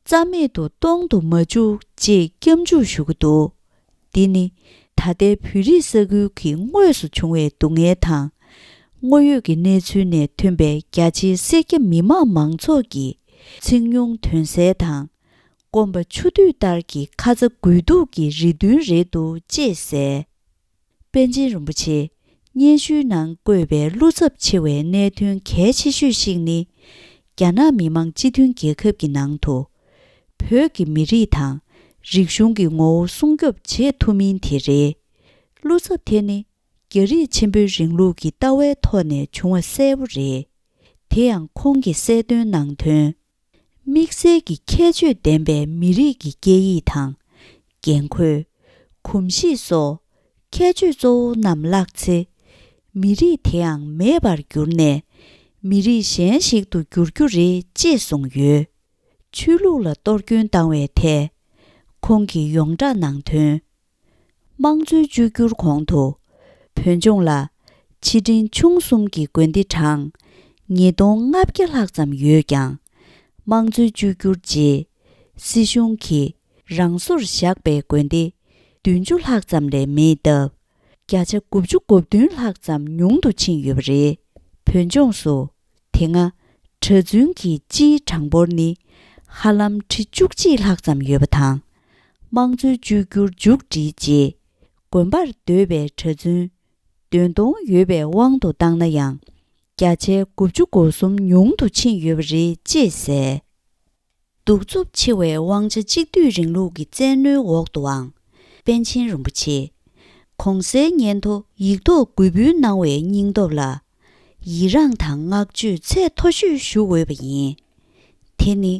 རྩ་མེད་དུ་གཏོང་དུ་མ་བཅུག་ཅེས་སྐྱབས་འཇུག་ཞུ་གི་འདུག་འདི་ནི་ད་ལྟའི་བོད་རིགས་ས་ཁུལ་གྱི་དངོས་སུ་བྱུང་བའི་སྡུག་བསྔལ་དང་། དངོས་ཡོད་ཀྱི་གནས་ཚུལ་ནས་ཐོན་པའི་རྒྱ་ཆེའི་སེར་སྐྱ་མི་དམངས་མང་ཚོགས་ཀྱི་ཚིག་ཉུང་དོན་གསལ་དང་། སྐོམ་པ་ཆུ་འདུས་ལྟར་གྱི་ཁ་ཚ་དགོས་གཏུགས་ཀྱི་རེ་འདུན་རེད་འདུག་ཅེས་གསལ། པཎ་ཆེན་རིན་པོ་ཆེ་སྙན་ཞུའི་ནང་བཀོད་པའི་བློ་འཚབ་ཆེ་བའི་གནད་དོན་གལ་ཆེ་ཤོས་ཤིག་ནི། རྒྱ་ནག་མི་དམངས་སྤྱི་མཐུན་རྒྱལ་ཁབ་ཀྱི་ནང་དུ་བོད་ཀྱི་མི་རིགས་དང་རིག་གཞུང་གི་ངོ་བོ་སྲུང་སྐྱོབ་བྱེད་ཐུབ་མིན་དེ་རེད། བློ་འཚབ་དེ་ནི་རྒྱ་རིགས་ཆེན་པོའི་རིང་ལུགས་ཀྱི་ལྟ་བའི་ཐོག་ནས་བྱུང་བ་གསལ་པོ་རེད། དེ་ཡང་ཁོང་གི་གསལ་སྟོན་ནང་དོན། དམིགས་བསལ་གྱི་ཁྱད་ཆོས་ལྡན་པའི་མི་རིགས་ཀྱི་སྐད་ཡིག་དང་། རྒྱན་གོས། གོམས་གཤིས་སོགས་ཁྱད་ཆོས་གཙོ་བོ་རྣམས་བརླག་ཚེ། མི་རིགས་དེའང་མེད་པར་གྱུར་ནས། མི་རིགས་གཞན་ཞིག་ཏུ་འགྱུར་རྒྱུ་རེད་ཅེས་གསུངས་ཡོད། ཆོས་ལུགས་ལ་གཏོར་སྐྱོན་བཏང་བའི་ཐད། ཁོང་གི་ཡོངས་གྲགས་ནང་དོན། དམངས་གཙོའི་བཅོས་བསྒྱུར་གོང་དུ། བོད་ལྗོངས་ལ་ཆེ་འབྲིང་ཆུང་གསུམ་གྱི་དགོན་སྡེ་གྲངས་ཉིས་སྟོང་ལྔ་བརྒྱ་ལྷག་ཙམ་ཡོད་ཀྱང་། དམངས་གཙོའི་བཅོས་བསྒྱུར་རྗེས། སྲིད་གཞུང་གིས་རང་སོར་བཞག་པའི་དགོན་སྡེ་བདུན་ཅུ་ལྷག་ཙམ་ལས་མེད་སྟབས། བརྒྱ་ཆ་དགུ་བཅུ་གོ་བདུན་ལྷག་ཙམ་ཉུང་དུ་ཕྱིན་ཡོད་པ་རེད། བོད་ལྗོངས་སུ་དེ་སྔ་གྲྭ་བཙུན་གྱི་སྤྱིའི་གྲངས་འབོར་ནི་ཧ་ལམ་ཁྲི་བཅུ་གཅིག་ལྷག་ཙམ་ཡོད་པ་དང་། དམངས་གཙོའི་བཅོས་བསྒྱུར་མཇུག་སྒྲིལ་རྗེས། དགོན་པར་སྡོད་པའི་གྲྭ་བཙུན་བདུན་སྟོང་ཡོད་པའི་དབང་དུ་བཏང་ན་ཡང་། བརྒྱ་ཆའི་དགུ་བཅུ་གོ་གསུམ་ཉུང་དུ་ཕྱིན་ཡོད་པ་རེད་ཅེས་གསལ། གདུག་རྩུབ་ཆེ་བའི་དབང་ཆ་གཅིག་སྡུད་རིང་ལུགས་ཀྱི་བཙན་གནོན་འོག་ཏུའང་། པཎ་ཆེན་རིན་པོ་ཆེས་གོང་གསལ་སྙན་ཐོ་ཡིག་ཐོག་འགོད་འབུལ་གནང་བའི་སྙིང་སྟོབས་ལ་ཡི་རངས་དང་བསྔགས་བརྗོད་ཚད་མཐོ་ཤོས་ཞུ་འོས་པ་ཡིན། དེ་ནི་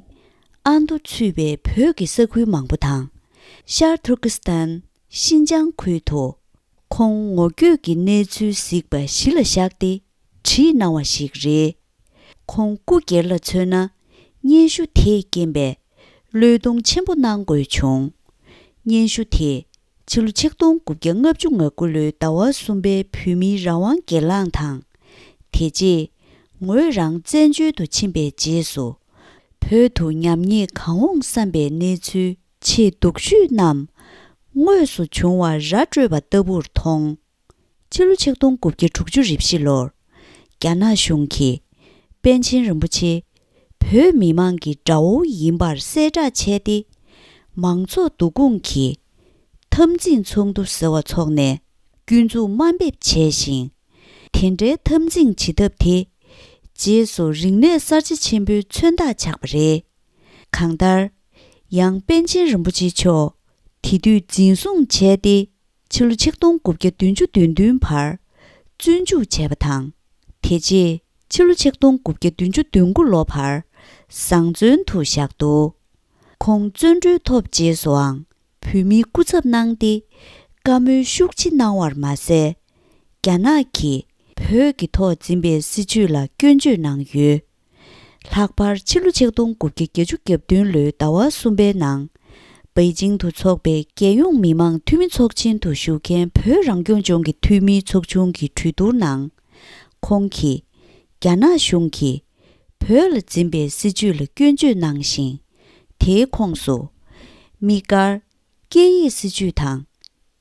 ཨ་མདོ་ཚུད་པའི་བོད་ཀྱི་ས་ཁུལ་མང་པོ་དང་། ཤར་ཐུར་ཀི་སི་ཐན། ཤིན་ཅང་ཁུལ་དུ་ཁོང་ངོ་བསྐྱོད་ཀྱི་གནས་ཚུལ་གཟིགས་པ་གཞི་ལ་བཞག་སྟེ་བྲིས་གནང་བ་ཞིག་རེད། ཁོང་སྐུ་སྒེར་ལ་མཚོན་ན། སྙན་ཞུ་དེས་རྐྱེན་པས་བློས་གཏོང་ཆེན་པོ་གནང་དགོས་བྱུང་། སྙན་ཞུ་དེས་ཕྱི་ལོ་ཆིག་སྟོང་དགུ་བརྒྱ་ལྔ་བཅུ་ང་དགུ་ལོའི་ཟླ་བ་གསུམ་པའི་བོད་མིའི་རང་དབང་སྒེར་ལངས་དང་། དེ་རྗེས་ངོས་རང་བཙན་བྱོལ་དུ་ཕྱིན་པའི་རྗེས་སུ། བོད་དུ་ཉམས་ཉེས་གང་འོང་བསམ་པའི་གནས་ཚུལ་ཆེས་སྡུག་ཤོས་རྣམས་དངོས་སུ་བྱུང་བ་ར་སྤྲོད་པ་ལྟ་བུར་མཐོང་། ཕྱི་ལོ་ཆིག་སྟོང་དགུ་བརྒྱ་དྲུག་ཅུ་རེ་བཞི་ལོར། རྒྱ་ནག་གཞུང་གིས་པཎ་ཆེན་རིན་པོ་ཆེ་བོད་མི་མང་གི་དགྲ་བོ་ཡིན་པར་གསལ་བསྒྲགས་བྱས་ཏེ། མང་ཚོགས་བསྡུ་སྐོང་གིས་འཐབ་འཛིང་ཚོགས་འདུ་ཟེར་བ་འཚོགས་ནས་སྐྱོན་འཛུགས་དམའ་འབེབས་བྱས་ཤིང་། དེ་འདྲའི་འཐབ་འཛིང་བྱེད་ཐབས་དེ། རྗེས་སུ་རིག་གནས་གསར་བརྗེ་ཆེན་པོའི་མཚོན་རྟགས་ཆགས་པ་རེད། གང་ལྟར། ཡང་པཎ་ཆེན་རིན་པོ་ཆེ་མཆོག་དེ་དུས་འཛིན་བཟུང་བྱས་ཏེ། ཕྱི་ལོ་ཆིག་སྟོང་དགུ་བརྒྱ་བདུན་ཅུ་དོན་བདུན་བར་བཙོན་འཇུག་བྱས་པ་དང་། དེ་རྗེས་ཕྱི་ལོ་ཆིག་སྟོང་དགུ་བརྒྱ་བདུན་ཅུ་དོན་དགུ་ལོ་བར་བཟང་བཙོན་དུ་བཞག་འདུག་ཁོང་བཙོན་གྲོལ་ཐོབ་རྗེས་སུའང་བོད་མིའི་སྐུ་ཚབ་གནང་སྟེ། བཀའ་མོལ་ཤུགས་ཆེ་གནང་བར་མ་ཟད། རྒྱ་ནག་གིས་བོད་ཀྱི་ཐོག་འཛིན་པའི་སྲིད་བྱུས་ལ་སྐྱོན་བརྗོད་གནང་ཡོད། ལྷག་པར་ཕྱི་ལོ་ཆིག་སྟོང་དགུ་བརྒྱ་བརྒྱད་ཅུ་གྱ་བདུན་ལོའི་ཟླ་བ་གསུམ་པའི་ནང་། པེ་ཅིང་དུ་འཚོགས་པའི་རྒྱལ་ཡོངས་མི་དམངས་འཐུས་མི་ཚོགས་ཆེན་དུ་ཞུགས་མཁན་བོད་རང་སྐྱོང་ལྗོངས་ཀྱི་འཐུས་མིའི་ཚོགས་ཆུང་གི་གྲོས་བསྡུར་ནང་། ཁོང་གིས་རྒྱ་ནག་གཞུང་གིས་བོད་ལ་འཛིན་པའི་སྲིད་བྱུས་ལ་སྐྱོན་བརྗོད་གནང་ཞིང་། དེའི་ཁོངས་སུ། དམིགས་བཀར། སྐད་ཡིག་སྲིད་བྱུས་དང་།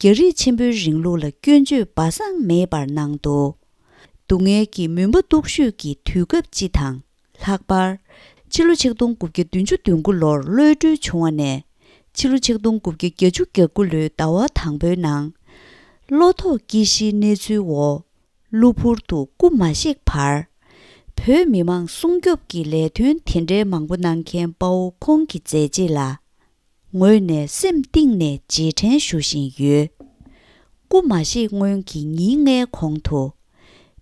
རྒྱ་རིགས་ཆེན་པོའི་རིང་ལུགས་ལ་སྐྱོན་བརྗོད་སྦ་གསང་མེད་པར་གནང་འདུག་སྡུག་བསྔལ་གྱི་མུན་པ་སྟུག་ཤོས་ཀྱི་དུས་སྐབས་སྤྱི་དང་། ལྷག་པར། ཕྱི་ལོ་ཆིག་སྟོང་དགུ་བརྒྱ་བདུན་ཅུ་དོན་དགུ་ལོར་གློད་གྲོལ་བྱུང་བ་ནས། ཕྱི་ལོ་ཆིག་སྟོང་དགུ་བརྒྱ་བརྒྱད་ཅུ་གྱ་དགུ་ལོའི་ཟླ་བ་དང་པོའི་ནང་། བློ་ཐོག་སྐྱེ་ཤིའི་གནས་ཚུལ་འོག་གློ་བུར་དུ་སྐུ་མ་གཤེགས་བར། བོད་མི་མང་སྲུང་སྐྱོབ་ཀྱི་ལས་དོན་དེ་འདྲའི་མང་པོ་གནང་མཁན་དཔའ་བོ་ཁོང་གི་མཛད་རྗེས་ལ། ངོས་ནས་སེམས་གཏིང་ནས་རྗེས་དྲན་ཞུ་བཞིན་ཡོད། སྐུ་མ་གཤེགས་སྔོན་གྱི་ཉིན་ལྔའི་གོང་དུ།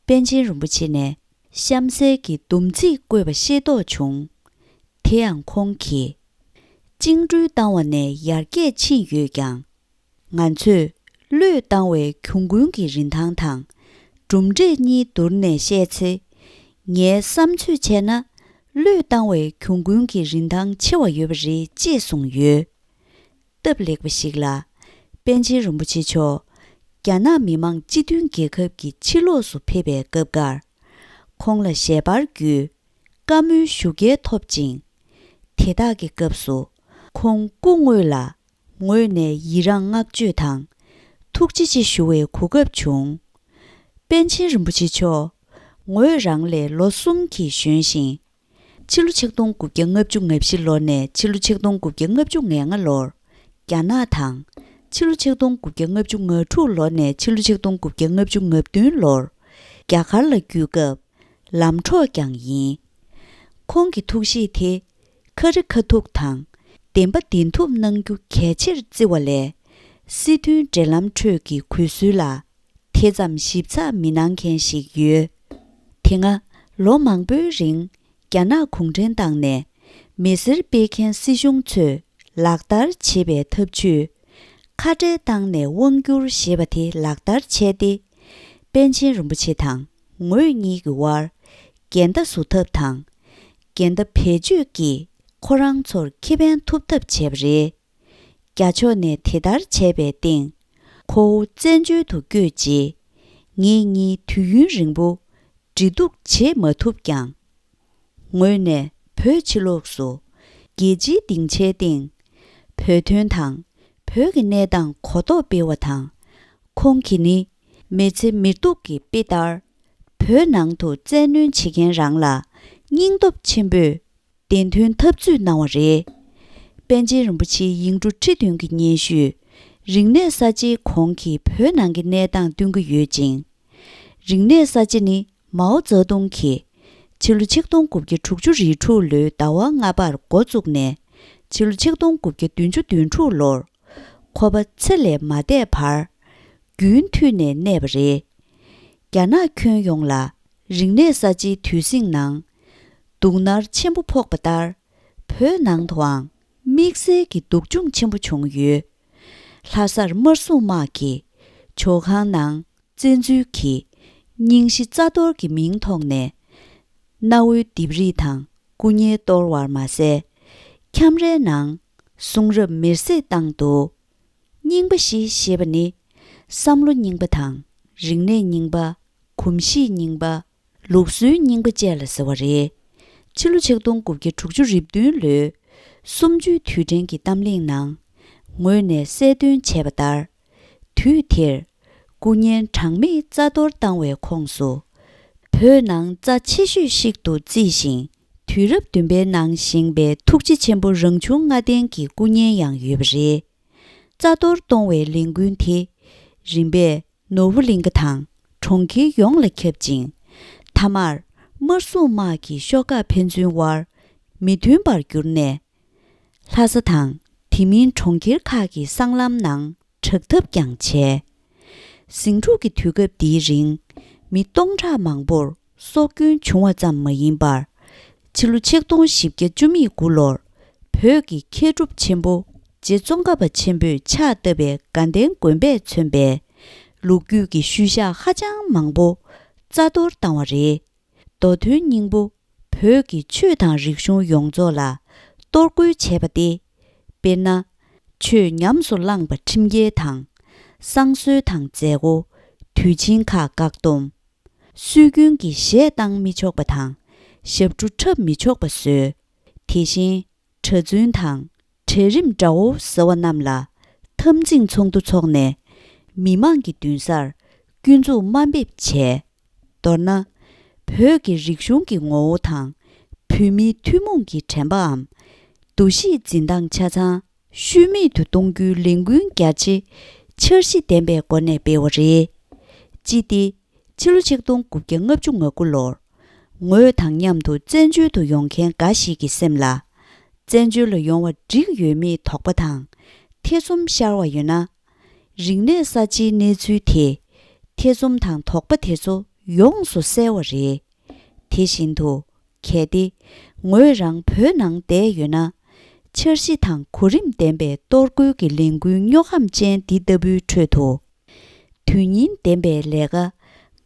པཎ་ཆེན་རིན་པོ་ཆེ་ནས་གཤམ་གསལ་གྱི་སྡོམ་ཚིག་བཀོད་པ་ཤེས་རྟོགས་བྱུང་། དེ་ཡང་ཁོང་གིས། བཅིངས་འགྲོལ་བཏང་བ་ནས་ཡར་རྒྱས་ཕྱིན་ཡོད་ཀྱང་། ང་ཚོས་བློས་བཏང་བའི་གྱོང་གུན་གྱི་རིན་ཐང་དང་། གྲུབ་འབྲས་གཉིས་བསྡུར་ནས་བཤད་ཚེ། ངའི་བསམ་ཚོད་བྱས་ན། བློས་བཏང་བའི་གྱོང་གུན་གྱི་རིན་ཐང་ཆེ་བ་ཡོད་པ་རེད་ཅེས་གསུངས་ཡོད། སྟབས་ལེགས་པ་ཞིག་ལ། པཎ་ཆེན་རིན་པོ་ཆེ་མཆོག་རྒྱ་ནག་མི་དམངས་སྤྱི་མཐུན་རྒྱལ་ཁབ་ཀྱི་ཕྱི་ལོགས་སུ་ཕེབས་པའི་སྐབས་འགར། ཁོང་ལ་ཞལ་པར་བརྒྱུད། བཀའ་མོལ་ཞུ་སྐལ་ཐོབ་ཅིང་། དེ་དག་གི་སྐབས་སུ། ཁོང་སྐུ་དངོས་ལ། ངོས་ནས་ཡི་རངས་བསྔགས་བརྗོད་དང་ ཐུགས་རྗེ་ཆེ་ཞུ་བའི་གོ་སྐབས་བྱུང་། པཎ་ཆེན་རིན་པོ་ཆེ་མཆོག་ངོས་རང་ལས་ལོ་གསུམ་གྱིས་གཞོན་ཞིང་། ཕྱི་ལོ་ཆིག་སྟོང་དགུ་བརྒྱ་ལྔ་བཅུ་ང་བཞི་ལོ་ནས་ཕྱི་ལོ་ཆིག་སྟོང་དགུ་བརྒྱ་ལྔ་བཅུ་ང་ལྔ་ལོར་རྒྱ་ནག་དང་། ཕྱི་ལོ་ཆིག་སྟོང་དགུ་བརྒྱ་ལྔ་བཅུ་ང་དྲུག་ལོ་ནས་ཕྱི་ལོ་ཆིག་སྟོང་དགུ་བརྒྱ་ལྔ་བཅུ་ང་བདུན་ལོར་རྒྱ་གར་ལ་བརྒྱུད་སྐབས་ལམ་གྲོགས་ཀྱང་ཡིན། ཁོང་གི་ཐུགས་གཤིས་དེ་ཁ་རི་ཁ་ཐུག་དང་བདེན་པ་བདེན་ཐུབ་གནང་རྒྱུ་གལ་ཆེར་བརྩི་བ་ལས། སྲིད་དོན་འབྲེལ་ལམ་ཁྲོད་ཀྱི་གུས་སྲོལ་ལ་དེ་ཙམ་ཞིབ་ཚགས་མི་གནང་མཁན་ཞིག་ཡོད། དེ་སྔ་ལོ་མང་པོའི་རིང་རྒྱ་ནག་གུང་ཁྲན་ཏང་ནས་མི་སེར་སྤེལ་མཁན་སྲིད་གཞུང་ཚོས་ལག་བསྟར་བྱེད་པའི་ཐབས་ཇུས། ཁ་བྲལ་བཏང་ནས་དབང་བསྒྱུར་ཞེས་པ་དེ་ལག་བསྟར་བྱས་ཏེ། པཎ་ཆེན་རིན་པོ་ཆེ་དང་ངོས་གཉིས་ཀྱི་དབར་འགལ་ཟླ་བཟོ་ཐབས་དང་། འགལ་ཟླ་བེད་སྤྱོད་ཀྱིས་ཁོ་རང་ཚོར་ཁེ་ཕན་ཐོབ་ཐབས་བྱས་པ་རེད། རྒྱ་ཕྱོགས་ནས་དེ་ལྟར་བྱས་པའི་སྟེང་། ཁོ་བོ་བཙན་བྱོལ་དུ་བསྐྱོད་རྗེས། ངེད་གཉིས་དུས་ཡུན་རིང་པོ་འབྲེལ་གཏུག་བྱེད་མ་ཐུབ་ཀྱང་། ངོས་ནས་བོད་ཕྱི་ལོགས་སུ་རྒྱལ་སྤྱིའི་སྡིངས་ཆའི་སྟེང་། བོད་དོན་དང་བོད་ཀྱི་གནས་སྟངས་གོ་རྟོགས་སྤེལ་བ་དང་། ཁོང་གིས་ནི་མི་ཚེ་མི་སྡུག་གི་དཔེ་ལྟར། བོད་ནང་དུ་བཙན་གནོན་བྱེད་མཁན་རང་ལ་སྙིང་སྟོབས་ཆེན་པོས་བདེན་དོན་འཐབ་རྩོད་གནང་བ་རེད། པཎ་ཆེན་རིན་པོ་ཆེའི་ཡིག་འབྲུ་ཁྲི་བདུན་གྱི་སྙན་ཞུས། རིག་གནས་གསར་བརྗེའི་གོང་གི་བོད་ནང་གི་གནས་སྟངས་སྟོན་གྱི་ཡོད་ཅིང་། རིག་གནས་གསར་བརྗེ་ནི་མའོ་ཙེ་ཏུང་གིས་ཕྱི་ལོ་ཆིག་སྟོང་དགུ་བརྒྱ་དྲུག་ཅུ་རེ་དྲུག་ལོའི་ཟླ་བ་ལྔ་པར་འགོ་བཙུགས་ནས་ཕྱི་ལོ་ཆིག་སྟོང་དགུ་བརྒྱ་བདུན་ཅུ་དོན་དྲུག་ལོར་ཁོ་པ་ཚེ་ལས་མ་འདས་བར་རྒྱུན་མཐུད་ནས་གནས་པ་རེད། རྒྱ་ནག་ཁྱོན་ཡོངས་ལ་རིག་གནས་གསར་བརྗེའི་དུས་ཟིང་ནང་སྡུག་བསྔལ་ཆེན་པོ་ཕོག་པ་ལྟར། བོད་ནང་དུའང་དམིགས་བསལ་གྱི་སྡུག་སྦྱོང་ཆེན་པོ་བྱུང་ཡོད། ལྷ་སར་དམར་སྲུང་དམག་གིས་ཇོ་ཁང་ནང་བཙན་འཛུལ་གྱིས་རྙིང་གཞི་རྩ་གཏོར་གྱི་མིང་ཐོག་ནས་གནའ་བོའི་ལྡེབས་རིས་དང་སྐུ་བརྙན་གཏོར་བར་མ་ཟད། ཁྱམས་རའི་ནང་གསུང་རབ་མེར་སྲེག་བཏང་འདུག་རྙིང་པ་བཞི་ཞེས་པ་ནི་བསམ་བློ་རྙིང་པ་དང་རིག་གནས་རྙིང་པ། གོམས་གཤིས་རྙིང་པ། ལུགས་སྲོལ་རྙིང་པ་བཅས་ལ་ཟེར་བ་རེད། ཕྱི་ལོ་ཆིག་སྟོང་དགུ་བརྒྱ་དྲུག་ཅུ་རེ་བདུན་ལོའི་གསུམ་བཅུའི་དུས་དྲན་གྱི་གཏམ་གླེང་ནང་ངོས་ནས་གསལ་སྟོན་བྱས་པ་ལྟར། དུས་དེར་སྐུ་བརྙན་གྲངས་མེད་རྩ་གཏོར་བཏང་བའི་ཁོངས་སུ། བོད་ནང་རྩ་ཆེ་ཤོས་ཤིག་ཏུ་བརྩིས་ཤིང་། དུས་རབས་བདུན་པའི་ནང་བཞེངས་པའི་ཐུགས་རྗེ་ཆེན་པོ་རང་བྱུང་ལྔ་ལྡན་གྱི་སྐུ་བརྙན་ཡང་ཡོད་པ་རེད། རྩ་གཏོར་གཏོང་བའི་ལས་འགུལ་དེ་རིམ་པས་ནོར་བུ་གླིང་ག་དང་གྲོང་ཁྱེར་ཡོངས་ལ་ཁྱབ་ཅིང་། མཐའ་མར་དམར་སྲུང་དམག་གི་ཤོག་ཁག་ཕན་ཚུན་དབར་མི་མཐུན་པར་གྱུར་ནས། ལྷ་ས་དང་དེ་མིན་གྲོང་ཁྱེར་ཁག་གི་སྲང་ལམ་ནང་དྲག་འཐབ་ཀྱང་བྱས། ཟིང་འཁྲུག་གི་དུས་སྐབས་འདིའི་རིང་མི་སྟོང་ཕྲག་མང་པོར་སྲོག་སྐྱོན་བྱུང་བ་ཙམ་མ་ཡིན་པར། ཕྱི་ལོ་ཆིག་སྟོང་བཞི་བརྒྱ་བཅུ་མེད་དགུ་ལོར་བོད་ཀྱི་མཁས་གྲུབ་ཆེན་པོ་རྗེ་ཙོང་ཁ་པ་ཆེན་པོས་ཕྱག་བཏབ་པའི་དགའ་ལྡན་དགོན་པས་མཚོན་པའི་ལོ་རྒྱུས་ཀྱི་ཤུལ་བཞག་ཧ་ཅང་མང་པོ་རྩ་གཏོར་བཏང་བ་རེད། མདོ་དོན་སྙིང་པོ་བོད་ཀྱི་ཆོས་དང་རིག་གཞུང་ཡོངས་རྫོགས་ལ་གཏོར་རྒོལ་བྱས་པ་སྟེ། དཔེར་ན། ཆོས་ཉམས་སུ་བླངས་པ་ཁྲིམས་འགལ་དང་། བསང་གསོལ་དང་མཛད་སྒོ། དུས་ཆེན་ཁག་བཀག་སྡོམ། སྲོལ་རྒྱུན་གྱི་གཞས་བཏང་མི་ཆོག་པ་དང་། ཞབས་བྲོ་འཁྲབ་མི་ཆོག་པ་བཟོས། དེ་བཞིན་གྲྭ་བཙུན་དང་གྲལ་རིམ་དགྲ་བོ་ཟེར་བ་རྣམས་ལ་འཐབ་འཛིང་ཚོགས་འདུ་འཚོགས་ནས་མི་མང་གི་མདུན་སར་སྐྱོན་འཛུགས་དམའ་འབེབས་བྱས། མདོར་ན། བོད་ཀྱི་རིག་གཞུང་གི་ངོ་བོ་དང་། བོད་མིའི་ཐུན་མོང་གི་དྲན་པའམ། འདུ་ཤེས་འཛིན་སྟངས་ཆ་ཚང་ཤུལ་མེད་དུ་གཏོང་རྒྱུའི་ལས་འགུལ་རྒྱ་ཆེ་འཆར་གཞི་ལྡན་པའི་སྒོ་ནས་སྤེལ་བ་རེད། ཅི་སྟེ། ཕྱི་ལོ་ཆིག་སྟོང་དགུ་བརྒྱ་ལྔ་བཅུ་ང་དགུ་ལོར། ངོས་དང་མཉམ་དུ་བཙན་བྱོལ་དུ་ཡོང་མཁན་འགའ་ཞིག་གི་སེམས་ལ། བཙན་བྱོལ་ལ་ཡོང་བ་འགྲིག་ཡོད་མེད་དོགས་པ་དང་། ཐེ་ཚོམ་ཤར་བ་ཡོད་ན། རིག་གནས་གསར་བརྗེའི་གནས་ཚུལ་དེས་ཐེ་ཚོམ་དང་དོགས་པ་དེ་ཚོ་ཡོངས་སུ་བསལ་བ་རེད། དེ་བཞིན་དུ། གལ་ཏེ། ངོས་རང་བོད་ནང་བསྡད་ཡོད་ན། འཆར་གཞི་དང་གོ་རིམ་ལྡན་པའི་གཏོར་རྒོལ་གྱི་ལས་འགུལ་སྨྱོ་ཧམ་ཅན་འདི་ལྟ་བུའི་ཁྲོད་དུ། དོན་སྙིང་ལྡན་པའི་ལས་ཀ་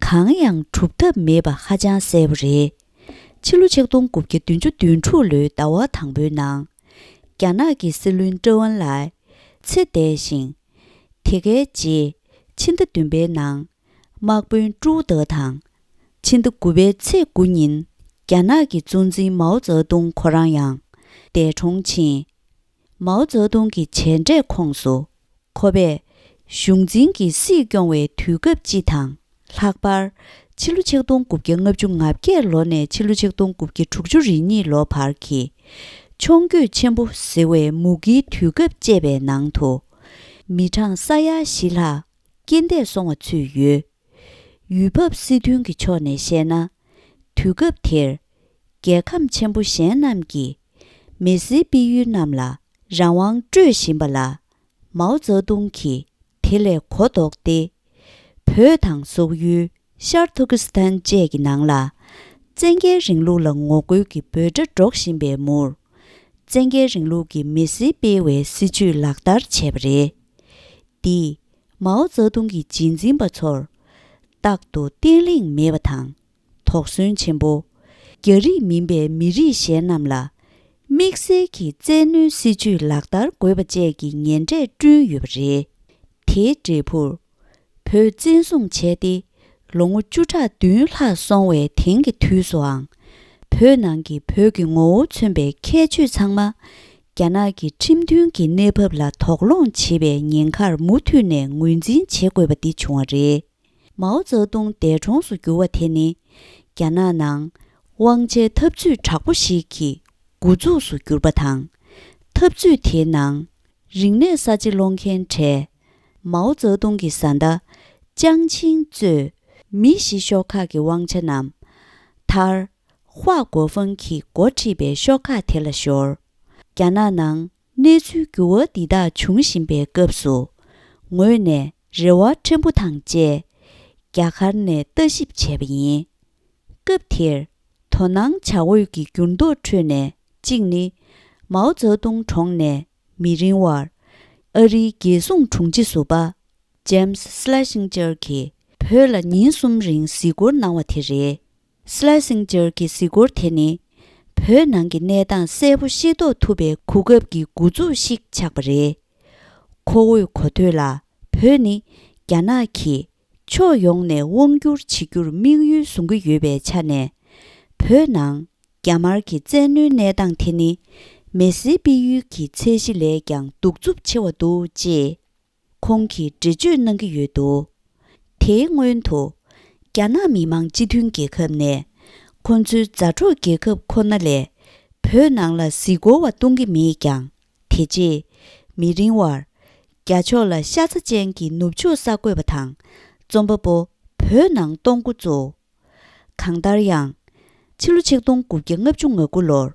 གང་ཡང་སྒྲུབ་ཐབས་མེད་པ་ཧ་ཅང་གསལ་པོ་རེད། ཕྱི་ལོ་ཆིག་སྟོང་དགུ་བརྒྱ་བདུན་ཅུ་དོན་དྲུག་ལོའི་ཟླ་བ་དང་པོའི་ནང་། རྒྱ་ནག་གི་སྲིད་བློན་ཀྲེ་ཝུན་ལའེ་ཚེ་འདས་ཤིང་། དེ་གའི་རྗེས་ཕྱི་ཟླ་བདུན་པའི་ནང་། དམག་དཔོན་ཀྲུའུ་ཏེ་དང་། ཕྱི་ཟླ་དགུ་པའི་ཚེས་དགུ་ཉིན། རྒྱ་ནག་གི་གཙོ་འཛིན་མའོ་ཙེ་ཏུང་ཁོ་རང་ཡང་འདས་གྲོངས་ཕྱིན། མའོ་ཙེ་ཏུང་གི་མཇལ་འཕྲད་ཁོངས་སུ། ཁོ་པས་ གཞུང་འཛིན་གྱིས་སྲིད་སྐྱོང་བའི་དུས་སྐབས་སྤྱི་དང་། ལྷག་པར། ཕྱི་ལོ་ཆིག་སྟོང་དགུ་བརྒྱ་ལྔ་བཅུ་ང་བརྒྱད་ལོ་ནས་ཕྱི་ལོ་ཆིག་སྟོང་དགུ་བརྒྱ་དྲུག་ཅུ་རེ་གཉིས་ལོ་བར་གྱི་མཆོང་སྐྱོད་ཆེན་པོ་ཟེར་བའི་མུ་གེའི་དུས་སྐབས་བཅས་པའི་ནང་དུ། མི་གྲངས་ས་ཡ་བཞི་ལྷག་རྐྱེན་འདས་སོང་བ་ཚུད་ཡོད། ཡུལ་བབ་སྲིད་དོན་གྱི་ཕྱོགས་ནས་བཤད་ན། དུས་སྐབས་དེར། རྒྱལ་ཁམས་ཆེན་པོ་གཞན་རྣམས་ཀྱིས་མི་སེར་སྤེལ་ཡུལ་རྣམས་ལ་རང་དབང་སྤྲོད་བཞིན་པ་ལ། མའོ་ཙེ་ཏུང་གིས་དེ་ལས་གོ་ལྡོག་སྟེ། བོད་དང་སོག་ཡུལ་ཤར་ཐུར་ཀི་སི་ཐན་བཅས་ཀྱི་ནང་ལ་བཙན་རྒྱལ་རིང་ལུགས་ལ་ངོ་རྒོལ་གྱི་འབོད་སྒྲ་སྒྲོག་བཞིན་པའི་མུར། བཙན་རྒྱལ་རིང་ལུགས་ཀྱི་མི་སེར་སྤེལ་བའི་སྲིད་ཇུས་ལག་བསྟར་བྱས་པ་རེད། འདིས་མའོ་ཙེ་ཏུང་གི་རྗེས་འཛིན་པ་ཚོར་རྟག་ཏུ་བརྟན་ལྷིང་མེད་པ་དང་། དོགས་ཟོན་ཆེན་པོ། རྒྱ་རིགས་མིན་པའི་མི་རིགས་གཞན་རྣམས་ལ་དམིགས་བསལ་གྱི་བཙན་གནོན་སྲིད་ཇུས་ལག་བསྟར་དགོས་པ་བཅས་ཀྱི་ཉེན་འཕྲད་བསྐྲུན་ཡོད་པ་རེད། དེའི་འབྲས་བུར། བོད་བཙན་བཟུང་བྱས་ཏེ་ལོ་ངོ་བཅུ་ཕྲག་བདུན་ལྷག་སོང་བའི་དེང་གི་དུས་སུའང་། བོད་ནང་གི་བོད་ཀྱི་ངོ་བོ་མཚོན་པའི་ཁྱད་ཆོས་ཚང་མ། རྒྱ་ནག་གི་ཁྲིམས་མཐུན་གྱི་གནས་བབ་ལ་དོགས་སློང་བྱེད་པའི་ཉེན་ཁར་མུ་མཐུད་ནས་ངོས་འཛིན་བྱེད་དགོས་པ་འདི་བྱུང་བ་རེད། མའོ་ཙེ་ཏུང་འདས་གྲོངས་སུ་གྱུར་བ་དེ་ནི། རྒྱ་ནག་ནང་དབང་ཆའི་འཐབ་རྩོད་དྲག་པོ་ཞིག་གི་འགོ་འཛུགས་སུ་གྱུར་པ་དང་། འཐབ་རྩོད་དེའི་ནང་རིག་གནས་གསར་བརྗེ་སློང་མཁན་གྲས། མའོ་ཙེ་ཏུང་གི་བཟའ་ཟླ་ཅང་ཆིང་གཙོས་མི་བཞི་ཤོག་ཁག་གི་དབང་ཆ་རྣམས་མཐར་ཧྭ་གོ་ཧྥང་གིས་འགོ་ཁྲིད་པའི་ཤོག་ཁག་དེ་ལ་ཤོར། རྒྱ་ནག་ནང་གནས་ཚུལ་འགྱུར་བ་འདི་དག་འབྱུང་བཞིན་པའི་སྐབས་སུ། ངོས་ནས་རེ་བ་ཕྲན་བུ་དང་བཅས་རྒྱ་གར་ནས་ལྟ་ཞིབ་བྱས་པ་ཡིན། སྐབས་དེར་དོ་སྣང་བྱ་འོས་ཀྱི་འགྱུར་ལྡོག་ཁྲོད་ནས་གཅིག་ནི། མའོ་ཙེ་ཏུང་གྲོངས་ནས་མི་རིང་བར། ཨ་རིའི་རྒྱལ་སྲུང་དྲུང་ཆེ་ཟུར་པ། ཇེམ་སི་སི་ལེ་སིང་ཇར་གྱིས་བོད་ལ་ཉིན་གསུམ་རིང་གཟིགས་སྐོར་གནང་བ་དེ་རེད། སི་ལེ་སིང་ཇར་གྱི་གཟིགས་སྐོར་དེ་ནི། བོད་ནང་གི་གནས་སྟངས་གསལ་པོ་ཤེས་རྟོགས་ཐུབ་པའི་གོ་སྐབས་ཀྱི་འགོ་འཛུགས་ཤིག་ཆགས་པ་རེད། ཁོ་བོས་གོ་ཐོས་ལ། བོད་ནི་རྒྱ་ནག་གིས་ཕྱོགས་ཡོངས་ནས་དབང་བསྒྱུར་བྱེད་རྒྱུར་དམིགས་ཡུལ་བཟུང་གི་ཡོད་པའི་ཆ་ནས། བོད་ནང་རྒྱ་དམར་གྱི་བཙན་གནོན་གནས་སྟངས་དེ་ནི། མི་སེར་སྤེལ་ཡུལ་གྱི་ཚད་གཞི་ལས་ཀྱང་གདུག་རྩུབ་ཆེ་བ་འདུག་ཅེས། ཁོང་གིས་འགྲེལ་བརྗོད་གནང་གི་ཡོད་འདུག་དེའི་སྔོན་དུ། རྒྱ་ནག་མི་དམངས་སྤྱི་མཐུན་རྒྱལ་ཁབ་ནས། ཁོ་ཚོའི་མཛའ་གྲོགས་རྒྱལ་ཁབ་ཁོ་ན་ལས། བོད་ནང་ལ་གཟིགས་སྐོར་བ་གཏོང་གི་མེད་ཀྱང་། དེ་རྗེས། མི་རིང་བར། རྒྱ་ཕྱོགས་ལ་ཤ་ཚ་ཅན་གྱི་ནུབ་ཕྱོགས་གསར་འགོད་པ་དང་རྩོམ་པ་པོ་བོད་ནང་གཏོང་འགོ་བཙུགས། གང་ལྟར་ཡང་། ཕྱི་ལོ་ཆིག་སྟོང་དགུ་བརྒྱ་ལྔ་བཅུ་ང་དགུ་ལོར།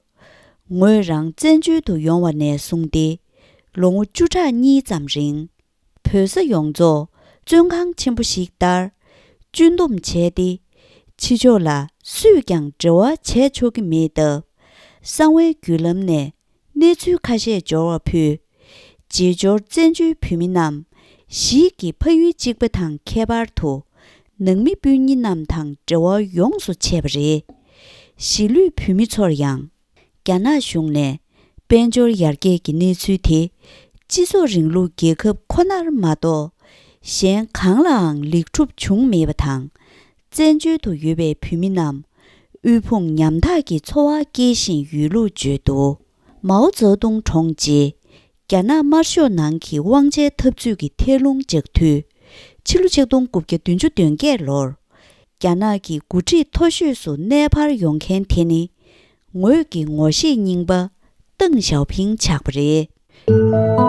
ངོས་རང་བཙན་བྱོལ་དུ་ཡོང་བ་ནས་བཟུང་སྟེ། ལོ་ངོ་བཅུ་ཕྲག་གཉིས་ཙམ་རིང་། བོད་ས་ཡོངས་རྫོགས་བཙོན་ཁང་ཆེན་པོ་ཞིག་ལྟར། གཅུན་འདོམས་བྱས་ཏེ། ཕྱི་ཕྱོགས་ལ་སུས་ཀྱང་འབྲེལ་བ་བྱས་ཆོག་གི་མེད་སྟབས། གསང་བའི་བརྒྱུད་ལམ་ནས། གནས་ཚུལ་ཁ་ཤས་འབྱོར་བ་ཕུད། རྗེས་འབྱོར་བཙན་བྱོལ་བོད་མི་རྣམས་གཞིས་ཀྱི་ཕ་ཡུལ་གཅིག་པ་དང་ཁྱད་པར་དུ། ནང་མི་སྤུན་ཉེ་རྣམས་དང་འབྲེལ་བ་ཡོངས་སུ་ཆད་པ་རེད། གཞིས་ལུས་བོད་མི་ཚོར་ཡང་། རྒྱ་ནག་གཞུང་ནས་དཔལ་འབྱོར་ཡར་རྒྱས་ཀྱི་གནས་ཚུལ་དེ། སྤྱི་ཚོགས་རིང་ལུགས་རྒྱལ་ཁབ་ཁོ་ནར་མ་གཏོགས། གཞན་གང་ལའང་ལེགས་གྲུབ་བྱུང་མེད་པ་དང་། བཙན་བྱོལ་དུ་ཡོད་པའི་བོད་མི་རྣམས། དབུལ་ཕོངས་ཉམ་ཐག་གི་འཚོ་བ་སྐྱེལ་བཞིན་ཡོད་ལུགས་བརྗོད་འདུག་མའོ་ཙེ་ཏུང་གྲོངས་རྗེས། རྒྱ་ནག་དམར་ཤོག་ནང་གི་དབང་ཆའི་འཐབ་རྩོད་ཀྱི་ཐལ་རླུང་འཇགས་དུས། ཕྱི་ལོ་ཆིག་སྟོང་དགུ་བརྒྱ་བདུན་ཅུ་དོན་བརྒྱད་ལོར། རྒྱ་ནག་གི་འགོ་ཁྲིད་མཐོ་ཤོས་སུ་གནས་འཕར་ཡོང་མཁན་དེ་ནི། ངོས་ཀྱི་ངོ་ཤེས་རྙིང་པ་ཏེང་ཞའོ་ཕིང་ཆགས་པ་རེད།